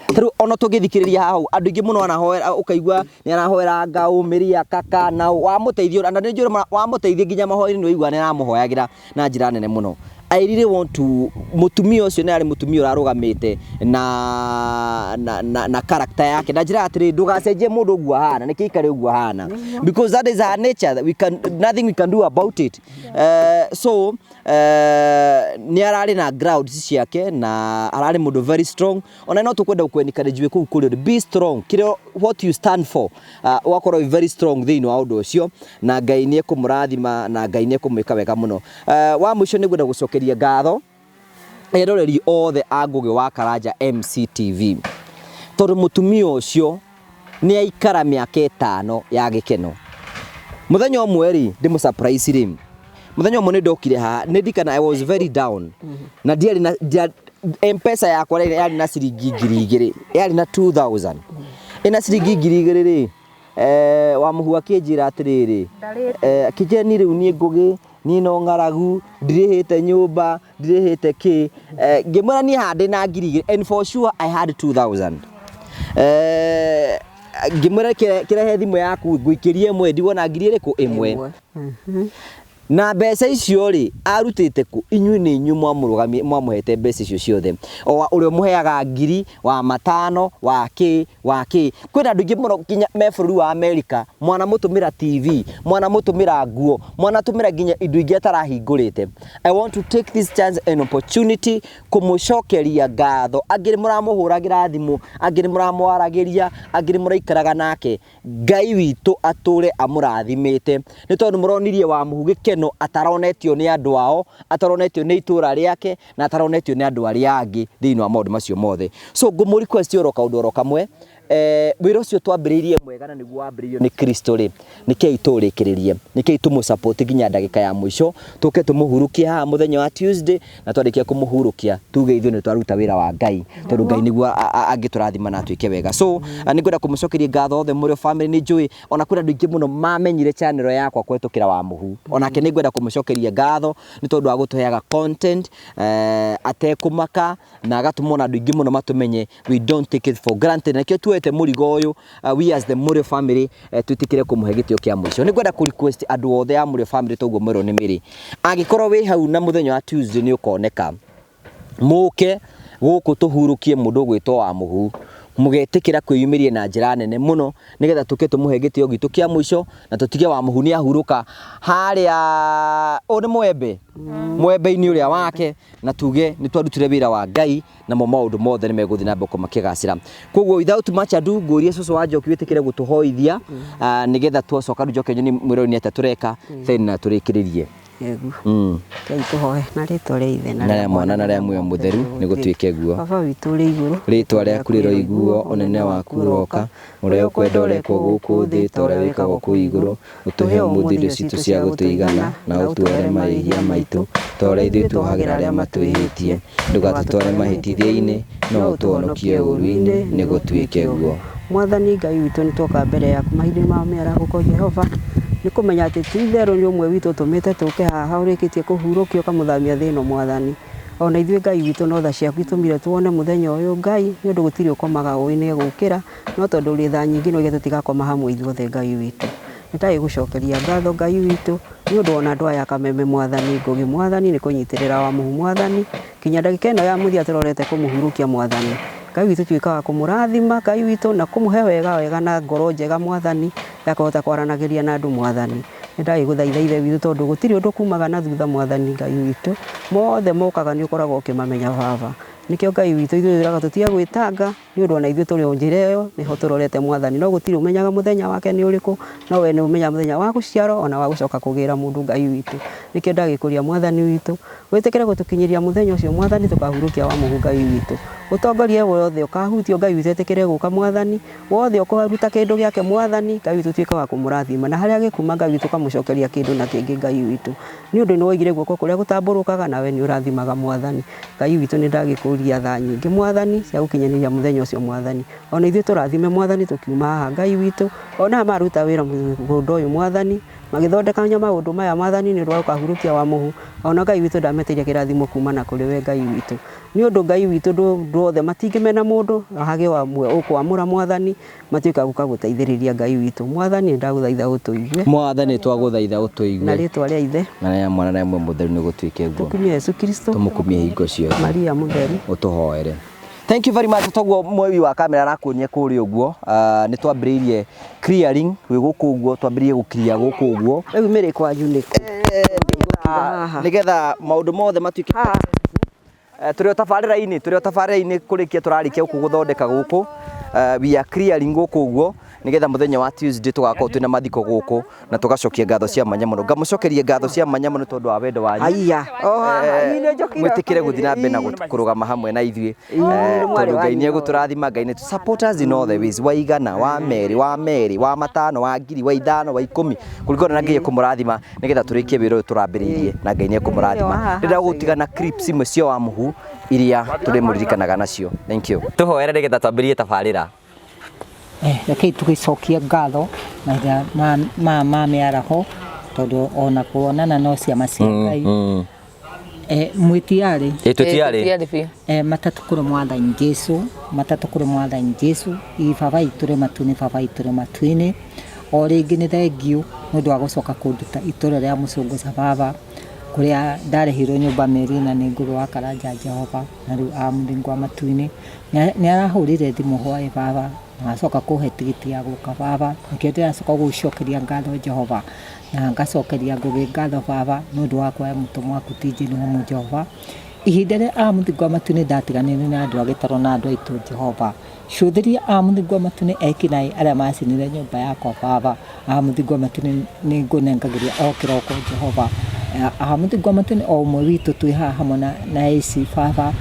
Tarĩu ona tũngĩthikĩrĩria hau, andũ aingĩ mũno anahoera, ũkaigua nĩ arahoera ngau mĩria kaka na wamũteithia, na nĩ njũĩ wamũteithia nginya mahoya-inĩ, nĩ waigua nĩ aramũhoyagĩra na njĩra nene mũno. I really want to mũtumia ũcio nĩ arĩ mũtumia ũrarũgamĩte na character yake na njĩra atĩrĩ, ndũgacenjie mũndũ ũguo ahana, nĩkĩ ikare ũguo ahana, because that is her nature. We can nothing we can do about it. So nĩ ararĩ na grounds ciake na ararĩ mũndũ very strong. Ona no tũkwenda gũkũ encourage wĩ kũu kũrĩ be strong, kĩrĩa what you stand for, ũgakorwo wĩ very strong thĩinĩ wa ũndũ ũcio, na Ngai nĩ ekũmũrathima na Ngai nĩ ekũmwĩka wega mũno. Wa mũico, nĩ ngwenda gũcokeria ngatho eroreri othe a Ngũgĩ wa Karanja MCTV, tondũ mũtumia ũcio nĩ aikara mĩaka 5 ya gĩkeno. Mũthenya ũmwe rĩ, ndĩmũ surprise rĩ, mũthenya ũmwe nĩ ndokire haha, nĩ ndikana I was very down na ndiarĩ na M-Pesa yakwa rĩ, yarĩ na ciringi 2000, yarĩ na 2000, ĩna ciringi 2000 rĩ, Wamũhu akĩnjĩra atĩrĩrĩ, Ndarĩte. Akĩnjĩra, "Niĩ rĩu niĩ Ngũgĩ, niĩ no ng'aragu, ndirĩhĩte nyũmba, ndirĩhĩte kĩ." Ngĩmwĩra niĩ haha ndĩ na 2000, and for sure I had 2000. Ngĩmwĩra kĩrehe thimũ yaku ngũikĩrie ĩmwe ndigwo na ngiri ĩrĩkũ ĩmwe. Na mbeca icio rĩ arutĩte kũ? Inyuĩ nĩ inyuĩ mwamũrũgamia, mwamũhete mbeca icio ciothe, o ũrĩa ũmũheaga ngiri wa matano wa kĩ wa kĩ. Kwĩna andũ aingĩ mũno nginya me bũrũri wa America, mwanamũtũmĩra TV, mwanamũtũmĩra nguo, mwanatũmĩra nginya indo ingĩ atarahingũrĩte. I want to take this chance and opportunity kũmũcokeria ngatho. Angĩ nĩ mũramũhũragĩra thimũ, angĩ nĩ mũramwaragĩria, angĩ nĩ mũraikaraga nake. Ngai witũ atũre amũrathimĩte, nĩ tondũ mũronirie Wamũhu gĩkeno ataronetio nĩ andũ ao, ataronetio nĩ itũra rĩake, na ataronetio nĩ andũ arĩa angĩ thĩinĩ wa maũndũ macio mothe. So ngũmũ request oro kaũndũ oro kamwe, wĩra ũcio twambĩrĩirie mwega na nĩguo wambĩrĩirio nĩ Kristo rĩ, nĩkĩi tũũrĩkĩrĩrie, nĩkĩi tũmũ support nginya ndagĩka ya mũico, tũke tũmũhurukie haha mũthenya wa Tuesday, na twarĩkia kũmũhurũkia tuge ithuĩ nĩ twaruta wĩra wa Ngai, tondũ Ngai nĩguo angĩtũrathima na atuĩke wega. So nĩ ngwenda kũmũcokeria ngatho othe mũrĩ family. Nĩ njũĩ ona kwĩna andũ aingĩ mũno mamenyire channel yakwa kũhetũkĩra Wamũhu, onake nĩ ngwenda kũmũcokeria ngatho nĩ tondũ wa gũtũheaga content atekũmaka na agatũma ona andũ aingĩ mũno matũmenye. We don't take it for granted, na kĩo tuoete mũrigo ũyũ, we as the Mũrĩo family, twĩtĩkĩre kũmũhe gĩtĩo kĩa mũico. Nĩ ngwenda kũ request andũ othe a Mũrĩo family, toguo mwerwo nĩ Mĩrĩ, angĩkorwo wĩ hau na mũthenya wa Tuesday nĩ ũkoneka, mũke gũkũ tũhurũkie mũndũ ũgwĩtwo Wamũhu, mũgetĩkĩra kwĩyumĩria na njĩra nene mũno, nĩgetha tũke tũmũhe gĩtĩo gitũ kĩa mũico na tũtige Wamũhu nĩ ahurũka harĩa ũyũ nĩ mwembe mwembe-inĩ ũrĩa wake, na tuge nĩ twarutire wĩra wa Ngai, namo maũndũ mothe nĩ megũthiĩ na mbere makĩgacĩra. Koguo without much ado, ngũrie cũcũ wa Njoki wĩtĩkĩre gũtũhoithia, nĩgetha twacoka rĩu njoke nyoni mwĩrori nĩ atĩa tũreka, then tũrĩkĩrĩrie. Egu. Ngai tũhoe na rĩtwa rĩa Ithe na rĩa Mwana na rĩa Muoyo Mũtheru, nĩ gũtuĩke guo. Baba witũ ũrĩ igũrũ, rĩtwa rĩaku rĩroiguo, ũnene waku ũroka, ũrĩa ũkwenda ũrekwo gũkũ thĩ ta ũrĩa wĩkagwo kũu igũrũ. Ũtũhe ũmũthĩ irio citũ cia gũtũigana, na ũtuohere mahĩtia maitũ ta ũrĩa ithuĩ tuohagĩra arĩa matwĩhĩtie. Ndũgatũtware mahĩtithio-inĩ, no ũtũhonokie ũũru-inĩ, nĩ gũtuĩke guo. Mwathani Ngai witũ, nĩ twoka mbere yaku mahinda ma mĩarahũko. Jehova, nĩ kũmenya atĩ ti itherũ nĩ ũmwe witũ ũtũmĩte tũke haha, ũrĩkĩtie kũhurũkia ũkamũthamia thĩ ĩno. Mwathani, ona ithuĩ Ngai witũ, no tha ciaku itũmire tuone mũthenya ũyũ. Ngai, nĩ ũndũ gũtirĩ ũkomaga ũĩ nĩ egũkĩra, no tondũ ũrĩ tha nyingĩ no tũtigakoma hamwe ithuothe. Ngai witũ, nĩ ndagĩgũcokeria ngatho, Ngai witũ, nĩ ũndũ ona andũ aya Kameme, Mwathani Ngũgĩ, Mwathani, nĩ kũnyitĩrĩra Wamũhu, Mwathani, nginya ndagĩka ĩno ya mũthia tũrorete kũmũhurũkia. Mwathani Ngai witũ, tuĩka wa kũmũrathima, Ngai witũ, na kũmũhe wega wega na ngoro njega, Mwathani, ya kũhota kwaranagĩria na andũ. Mwathani, nĩ ndagĩgũthaitha, Ithe witũ, tondũ gũtirĩ ũndũ kumaga na thutha. Mwathani Ngai witũ, mothe mokaga nĩ ũkoragwo ũkĩmamenya, Baba. Nĩkĩo Ngai witũ ithuĩ twĩraga tũtige gwĩtanga, nĩ ũndũ ona ithuĩ tũrĩ o njĩra ĩyo nĩho tũrorete, Mwathani, no gũtirĩ ũmenyaga mũthenya wake nĩ ũrĩkũ, no we nĩ ũmenyaga mũthenya wa gũciarwo ona wa gũcoka kũgĩra mũndũ. Ngai witũ, nĩkĩo ndagĩkũria, Mwathani witũ, wĩtĩkĩre gũtũkinyĩria mũthenya ũcio, Mwathani, tũkahurũkia Wamũhu. Ngai witũ, ũtongorie wothe ũkahutio, Ngai witũ, etĩkĩre gũka. Mwathani, wothe ũkũruta kĩndũ gĩake, Mwathani Ngai witũ, tuĩke wa kũmũrathima, na harĩa agĩkuma, Ngai witũ, ũkamũcokeria kĩndũ na kĩngĩ. Ngai witũ, nĩ ũndũ nĩ woigire guoko kũrĩa gũtambũrũkaga nawe nĩ ũrathimaga. Mwathani Ngai witũ, nĩ ndagĩkũria tha nyingĩ, Mwathani, cia gũkinyanĩria mũthenya ũcio. Mwathani, ona ithuĩ tũrathime, Mwathani, tũkiuma haha. Ngai witũ, ona aya maruta wĩra mũgũnda ũyũ, Mwathani, magĩthondeka maũndũ maya, Mwathani, nĩ ũndũ wa gũkahurũkia Wamũhu, ona Ngai witũ, ndametĩirie kĩrathimo kuma na kũrĩ we, Ngai witũ, nĩ ũndũ Ngai witũ ndũ othe matingĩmena mũndũ, hagĩe wamwe ũkwamũra, Mwathani, matuĩka gũka gũteithĩrĩria. Ngai witũ, Mwathani, nĩ ndagũthaitha ũtũigue. Mwathani, twagũthaitha ũtũigue. Na rĩtwa rĩa Ithe na rĩa Mwana na rĩa Muoyo Mũtheru, nĩ gũtuĩke guo. Tũkumie Yesu Kristo. Tũmũkumie hingo ciothe. Maria Mũtheru, ũtũhoere. Thank you very much. Toguo mweri wa kamera arakuonia kũrĩa ũguo, nĩ twambĩrĩirie clearing gwĩ gũkũ ũguo, twambĩrĩirie gũkiria gũkũ ũguo. Rĩu mĩrĩ kwanyu nĩkũ? Haha. Nĩgetha maũndũ mothe matuĩke tũrĩ o tabarĩra-inĩ, tũrĩ o tabarĩra-inĩ, kũrĩkia tũrarĩkia gũkũ gũthondeka gũkũ. We are clearing gũkũ ũguo nĩgetha mũthenya wa Tuesday tũgakorwo twĩna mathiko gũkũ na tũgacokia ngatho cia mwanya mũno. Ngamũcokeria ngatho cia mwanya mũno tondũ wa wendo wanyu. Haiya, o haha nĩ njokire. Mwĩtĩkĩre gũthiĩ na mbere na kũrũgama hamwe na ithuĩ. Mwarĩ Tondũ wa Ngai nĩ nyina. Egũtũrathima. Ngai nĩ support us in all the ways, wa igana, wa merĩ, wa merĩ, wa matano, wa ngiri, wa ithano, wa ikũmi, kũringana na Ngai ekũmũrathima, nĩgetha tũrĩkie wĩra ũyũ tũrambĩrĩirie, na Ngai nĩ ekũmũrathima. Ndĩrenda gũtiga na clips imwe cia Wamũhu iria tũrĩmũririkanaga nacio. Thank you. Tũhoere nĩgetha twambĩrĩrie tabarĩra. Rekei tũgĩcokie ngatho mahinda ma mĩaraho, tondũ ona kuonana no ciama cia Ngai. Mwĩtiarĩ. Ĩ twĩtiarĩ. Tũtiarĩ biũ. Matatũ kũrĩ mwathani Jesu, matatũ kũrĩ mwathani Jesu, ĩ baba itũ rĩ matu-inĩ, baba itũ rĩ matu-inĩ. O rĩngĩ nĩ thengiũ nĩ ũndũ wa gũcoka kũnduta itũra rĩa mũcũngũca baba, kũrĩa ndarĩhirwo nyũmba mĩeri ĩna nĩ Ngũgĩ wa Karanja Jehova, na rĩu amũthingwa matu-inĩ. Nĩ arahũrire thimũ hwaĩ baba, na acoka kũhe tigiti ya gũka baba, nĩkĩo ndĩracoka gũgũcokeria ngatho Jehova, na ngacokeria Ngũgĩ ngatho baba, nĩ ũndũ wa kuoya mũtũmwo waku ti Jane Homu Jehova. Ihinda rĩa amũthingwa matu-inĩ ndatiganĩire na andũ a gĩtarũ na andũ aitũ Jehova. Cũthĩria amũthingwa matu-inĩ ekinaĩ arĩa macinire nyũmba yakwa baba. Amũthingwa matu-inĩ nĩ ngũnengagĩria o kĩroko Jehova. Amũthingwa matu-inĩ o ũmwe witũ twĩ haha hamwe na AC baba,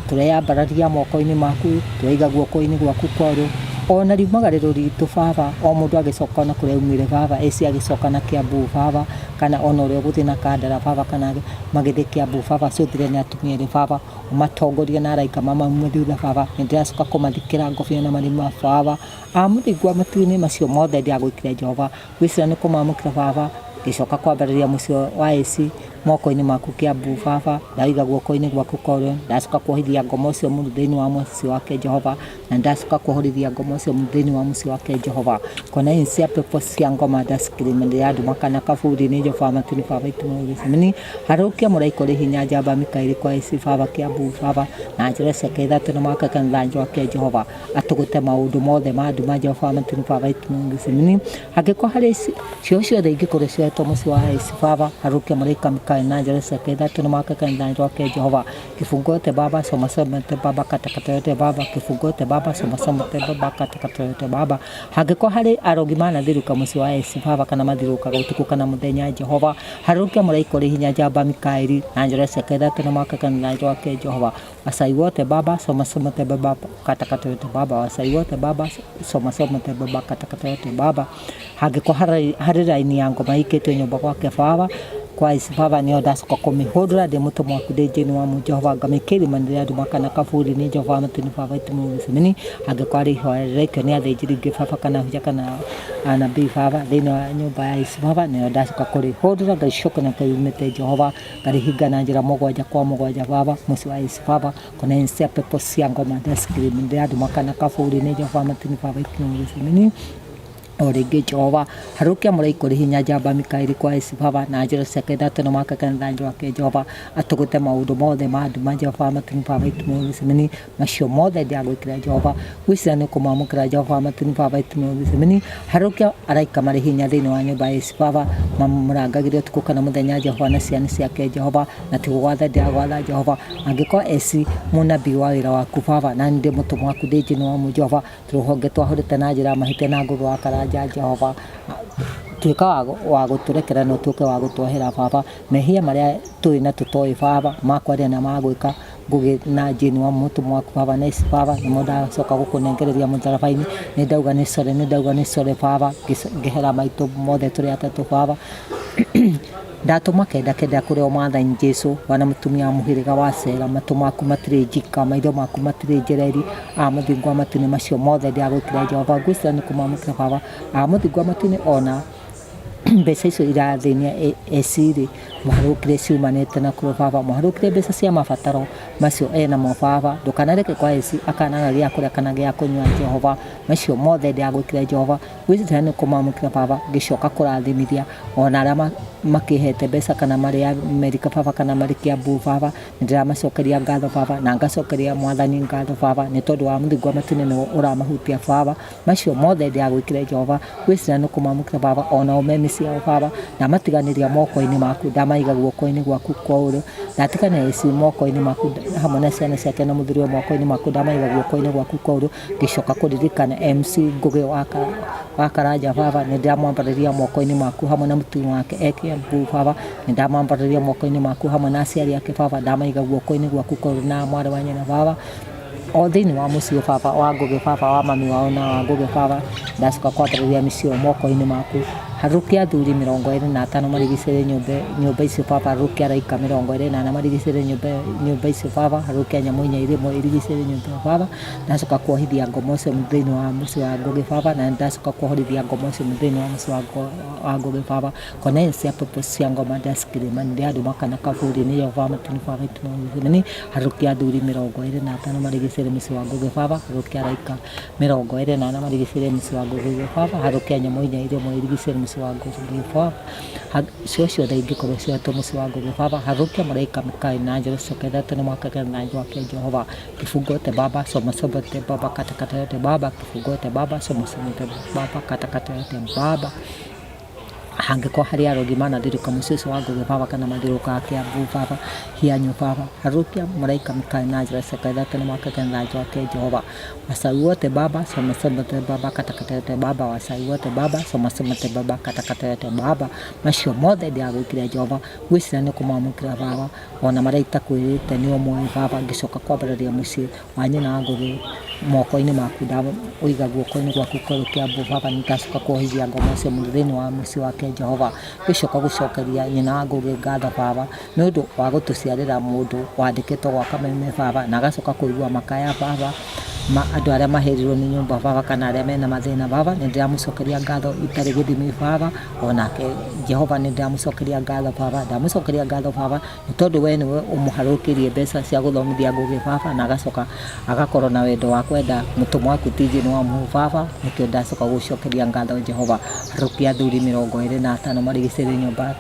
tũreyambararia moko-inĩ maku, tũreiga guoko-inĩ gwaku kwa ũrĩo. Ona riumagarĩro ritũ baba, o mũndũ agĩcoka ona kũrĩa aumire baba, AC agĩcoka na Kiambu baba, kana ona ũrĩa ũgũthiĩ na Kandara baba, kana magĩthiĩ Kiambu baba, cũthĩria nĩ atumia erĩ baba, ũmatongorie na araika mamaume thutha baba, nĩ ndĩracoka kũmathikĩra ngobia na marima baba. Amũthingwa matu-inĩ macio mothe ndĩragwĩkĩra Jehova, gwĩcira nĩ kũmamũkĩra baba, ngĩcoka kwambararia mũciĩ wa AC moko-inĩ maku Kiambu baba, ndaiga guoko-inĩ gwaku kwa ũrĩo, ndacoka kuohithia ngoma ũcio mũru thĩinĩ wa mũciĩ wake Jehova, na ndacoka kuohorithia ngoma ũcio mũru thĩinĩ wa mũciĩ wake Jehova. Kona cia pepo cia ngoma ndacikirimĩrĩra nduma kana kaburi nĩ Jehova matu-inĩ baba itũ mũgĩcemani. Harũkia mũraika ũrĩ hinya njamba Mikaeli kwa AC baba Kiambu baba, na njĩra ciake ithatũ na mwaka kanitha wake Jehova, atũgũte maũndũ mothe ma nduma Jehova matu-inĩ baba itũ mũgĩcemani. Angĩkorwo harĩ cio ciothe ingĩkorwo cioetwo mũciĩ wa AC baba, harũkia mũraika Mikaeli na njĩra ciake ithatũ na mwaka kanitha wake Jehova. Kifungo yote baba, soma soma yote baba, kata kata yote baba, kifungo yote baba, soma soma yote baba, kata kata yote baba. Hangĩkorwo harĩ arogi manathiũrũrũka mũciĩ wa AC baba, kana mathiũrũrũkaga ũtukũ kana mũthenya Jehova, harũkia mũraika ũrĩ hinya njamba Mikaeli na njĩra ciake ithatũ na mwaka kanitha wake Jehova. Wasai wote baba, soma soma yote baba, kata kata yote baba, wasai wote baba, soma soma yote baba, kata kata yote baba. Hangĩkorwo harĩ raini ya ngoma ĩikĩtio nyũmba gwake baba, kwa AC baba nĩyo ndacoka kũmĩhũndũra ndĩ mũtũmwo waku ndĩ Jane wa Jehova, ngamĩkĩrimanĩria nduma kana kaburi nĩ Jehova matu-inĩ baba itũ mũgĩcemani. Angĩkorwo harĩ ihoya rĩrekio nĩ athĩnjĩri Ngai baba, kana hunjia kana anabii baba thĩinĩ wa nyũmba ya AC baba, nĩyo ndacoka kũrĩhũndũra ngaricoka na kariumĩte Jehova, ngarihinga na njĩra mũgwanja kwa mũgwanja baba, mũciĩ wa AC baba, kona cia pepo cia ngoma ndacikirimĩrĩra nduma kana kaburi nĩ Jehova matu-inĩ baba itũ mũgĩcemani. O rĩngĩ Jehova, harũkia mũraika ũrĩ hinya njamba Mikaeli kwa AC baba, na njĩra ciake ithatũ na mwaka kanitha wake Jehova, atũgũte maũndũ mothe ma nduma Jehova matu-inĩ baba itũ mũgĩcemani. Macio mothe ndĩragwĩkĩra Jehova, gwĩciria nĩ kũmamũkĩra Jehova matu-inĩ baba itũ mũgĩcemani. Harũkia araika marĩ hinya thĩinĩ wa nyũmba ya AC baba, mamũrangagĩre ũtukũ kana mũthenya Jehova na ciana ciake Jehova, na ti gũgwatha ndĩragwatha Jehova. Angĩkorwo AC mũnabii wa wĩra waku baba, na niĩ ndĩ mũtũmwo waku ndĩ Jane wa Jehova, tũrũhonge twahũrĩte na njĩra ya mahĩtia na Ngũgĩ wa Karanja Jehova, tuĩka wa gũtũrekera na ũtuĩke wa gũtwohera baba, mehia marĩa tũĩ na tũtoĩ baba, ma kwaria na ma gwĩka, Ngũgĩ na Jane wa mũtũmwo waku baba na AC baba, nĩmo ndacoka gũkũnengereria mũtharaba-inĩ, nĩ ndauga nĩ sorry, nĩ ndauga nĩ sorry baba, ngĩhera maitũ mothe tũrĩ atatũ baba. Ndatũma kenda kenda kũrĩ o mwathani Jesu, wana mũtumia wa mũhĩrĩga wa Sera, matũ maku matirĩ njika, maitho maku matirĩ njereri, amũthingu wa matu-inĩ macio mothe ndĩragwĩkĩra Jehova, ngwĩciria nĩ kũmamũkĩra baba, amũthingu wa matu-inĩ ona mbeca icio irathĩnia AC rĩ, mũharũkire ciumanĩte na kũrĩ baba, mũharũkire mbeca cia mabataro macio enamo baba, ndũkanareke kwa AC akanaga gĩa kũrĩa kana gĩa kũnyua Jehova, macio mothe ndĩragwĩkĩra Jehova, gwĩciria nĩ kũmamũkĩra baba, ngĩcoka kũrathimithia ona arĩa makĩhete mbeca kana marĩ Amerika baba kana marĩ Kiambu baba, nĩ ndĩramacokeria ngatho baba, na ngacokeria mwathani ngatho baba, nĩ tondũ wa mũthingu wa matu-inĩ nĩwe ũramahutia baba, macio mothe ndĩragwĩkĩra Jehova, gwĩciria nĩ kũmamũkĩra baba, ona ũme mĩciĩ yao baba, ndamatiganĩria moko-inĩ maku, ndamaiga guoko-inĩ gwaku kwa ũrĩo, ndatiganĩria ici moko-inĩ maku hamwe na ciana ciake na mũthuri wa moko-inĩ maku, ndamaiga guoko-inĩ gwaku kwa ũrĩo, ngĩcoka kũririkana MC Ngũgĩ wa Karanja baba, nĩ ndĩramwambarĩria moko-inĩ maku hamwe na mũtumia wake e Kiambu baba, nĩ ndamwambarĩria moko-inĩ maku hamwe na aciari ake baba, ndamaiga guoko-inĩ gwaku kwa ũrĩo na mwarĩ wa nyina baba, o thĩinĩ wa mũciĩ baba wa Ngũgĩ baba wa mami wao na wa Ngũgĩ baba, ndacoka kwambĩrĩria mĩciĩ ĩyo moko-inĩ maku. Harũkia athuri 25 marigicĩrie nyũmba icio baba. Harũkia araika 24 marigicĩrie nyũmba icio baba. Harũkia nyamũ inya irĩ muoyo irigicĩrie nyũmba ĩyo baba. Ndacoka kuohithia ngoma ũcio thĩinĩ wa mũciĩ wa Ngũgĩ baba, na ndacoka kuohorithia ngoma ũcio thĩinĩ wa mũciĩ wa Ngũgĩ baba. Konencia pepo cia ngoma ndacikirimani ndĩranduma kana kaburi nĩ Yehova matini baba itũmani. Harũkia athuri 25 marigicĩrie mũciĩ wa Ngũgĩ baba. Harũkia araika 24 marigicĩrie mũciĩ wa Ngũgĩ baba. Harũkia nyamũ inya irĩ muoyo irigicĩrie mũciĩ wa Ngũgĩ baba. Cio ciothe ingĩkorwo ciohetwo mũciĩ wa Ngũgĩ baba. Harũkia mũraika Mikaeli na anjelo ciake ithatũ nĩ mwaka na anjelo wake Jehova. Kifungo yote baba, soma soma yote baba, kata kata yote baba, kifungo yote baba, soma soma yote baba, kata kata yote baba. Hangĩkorwo harĩ arogi manathiũrũrũka mũciĩ ũcio wa Ngũgĩ baba, kana mathiũrũrũkaga Kĩambu baba, Hianyũ baba. Harũkia mũraika Mikaeli na anjelo ciake ithatũ nĩ mwaka na anjelo wake Jehova. Wasai wote baba, soma soma yote baba, kata kata yote baba, wasai wote baba, soma soma yote baba, kata kata yote baba. Macio mothe ndĩragwĩkĩra Jehova, ngwĩciria nĩ kũmamũkĩra baba, ona marĩa itakwĩrĩte nĩ ũmoĩ baba. Ngĩcoka kwambararia mũciĩ wa nyina wa Ngũgĩ moko-inĩ maku, ndaũiga guoko-inĩ gwaku kwerũ Kĩambu baba. Nĩ ndacoka kuohithia ngoma ũcio thĩinĩ wa mũciĩ wake Jehova. Ngĩcoka gũcokeria nyina wa Ngũgĩ ngatho baba, nĩ ũndũ wa gũtũciarĩra mũndũ wandĩkĩtwo gwa kameme baba, na agacoka kũigua makaya baba ma andũ arĩa mahĩrĩirwo nĩ nyũmba baba, kana arĩa mena mathĩna baba. Nĩ ndĩramũcokeria ngatho itarĩ gĩthimi baba. Onake Jehova nĩ ndĩramũcokeria ngatho baba, ndamũcokeria ngatho baba, nĩ tondũ we nĩwe ũmũharũkĩrie mbeca cia gũthomithia Ngũgĩ baba, na agacoka agakorwo na wendo wa kwenda mũtũmwo waku TJ nĩ wa mũhu baba. Nĩkĩo ndacoka gũcokeria ngatho Jehova. Harũkia athuri 25 marigicĩrie nyũmba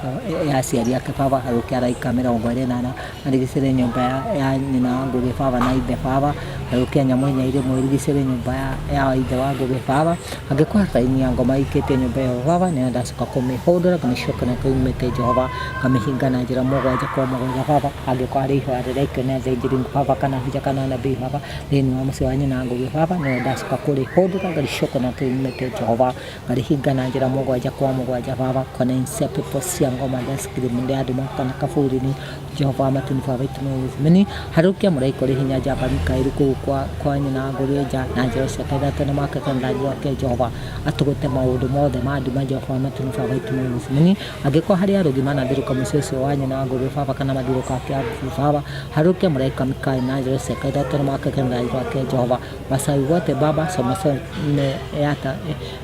ya aciari ake baba. Harũkia araika 24 marigicĩrie nyũmba ya nyina wa Ngũgĩ baba na ithe baba. Harũkia nyamũ inya irĩ muoyo irigicĩrie nyũmba ya ithe wa Ngũgĩ baba. Angĩkorwo raini ya ngoma ĩikĩtie nyũmba ĩyo baba, nĩyo ndacoka kũmĩhũndũra, ngamĩcoka kũumĩte Jehova, ngamĩhinga na njĩra mũgwanja kwa mũgwanja baba. Angĩkorwo harĩ ihoya rĩraikio nĩ athĩnjĩri baba, kana hunja, kana nabii baba, thĩinĩ wa mũciĩ wa nyina wa Ngũgĩ baba, nĩyo ndacoka kũrĩhũndũra, ngarĩcoka na kũumĩte Jehova, ngarĩhinga na njĩra mũgwanja kwa mũgwanja baba. Konencia pepo cia ngoma ndacikirimũ ndĩranduma kana kaburi nĩ Jehova matini baba itũmĩni. Harũkia mũraika ũrĩ hinya njamba Mikaeli kũu kwa nyina wa Ngũgĩ nja na njĩra ciake ithatũ nĩ mwaka kana thayũ wake Jehova, atũgũte maũndũ mothe ma nduma Jehova matini baba itũmĩni. Angĩkorwo harĩ arogi manathiũrũrũka mũciĩ ũcio wa nyina wa Ngũgĩ baba, kana mathiũrũrũkaga Kĩambu baba, harũkia mũraika Mikaeli na njĩra ciake ithatũ nĩ mwaka kana thayũ wake Jehova. Wasai wote baba, soma soma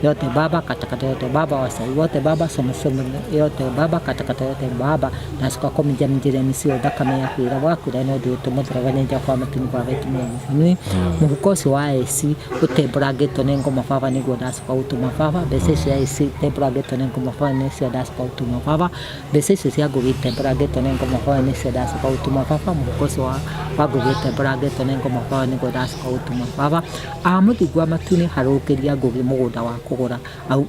yote baba, kata kata yote baba, wasai wote baba, soma soma yote baba, kata kata yote baba. Ndacoka kũminjaminjĩria mĩciĩ thakame yaku ĩrĩa wakuire nĩ ũndũ witũ mũtharaba-inĩ Jehova matini baba itũmĩni. Mũhuko ũcio wa AC ũtembũrangĩtwo nĩ ngoma baba, nĩguo ndacoka gũtũma baba. Mbeca icio AC itembũrangĩtwo nĩ ngoma baba, nĩcio ndacoka gũtũma baba. Mbeca icio cia Ngũgĩ itembũrangĩtwo nĩ ngoma baba, nĩcio ndacoka gũtũma baba. Mũhuko ũcio wa Ngũgĩ ũtembũrangĩtwo nĩ ngoma baba, nĩguo ndacoka gũtũma baba. Mũthingu wa matu-inĩ, harũkĩria Ngũgĩ mũgũnda wa kũgũra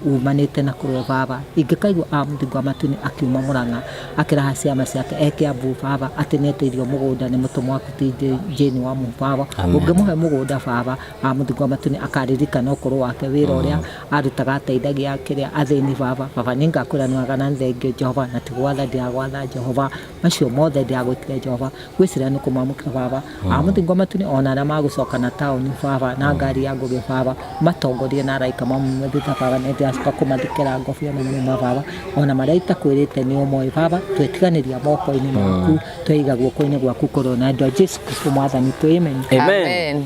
umanĩte na kũrĩ baba. Ingĩkaigua mũthingu wa matu-inĩ akiuma Mũrang'a akĩraha ciama ciake e Kĩambu baba, atĩ nĩetĩirio mũgũnda nĩ mũtũmwo waku TJ Jane wa mũhu baba. Ũngĩmũhe mũgũnda baba, mũthingu wa matu-inĩ akaririkana ũkũrũ wake, wĩra ũrĩa arutaga ateithagia kĩrĩa athĩni baba. Baba nĩngakwĩra nĩ wega na nĩ thengio Jehova, na ti gwatha ndiragwatha Jehova, macio mothe ndĩragwĩkĩra Jehova. Ngwĩciria nĩ kũmamũkĩra baba. Mũthingu wa matu-inĩ, ona arĩa magũcoka na taũni baba na ngari ya Ngũgĩ baba, matongorie na araika mamume thutha baba. Nĩ ndĩracoka kũmathikĩra ngobia na mũrĩma baba, ona marĩa itakwĩrĩte nĩ ũmoĩ baba. Twetiganĩria moko-inĩ maku, tweiga guoko-inĩ gwaku kũrĩ na endwa Jesu Kristo mwathani witũ, amen. Amen.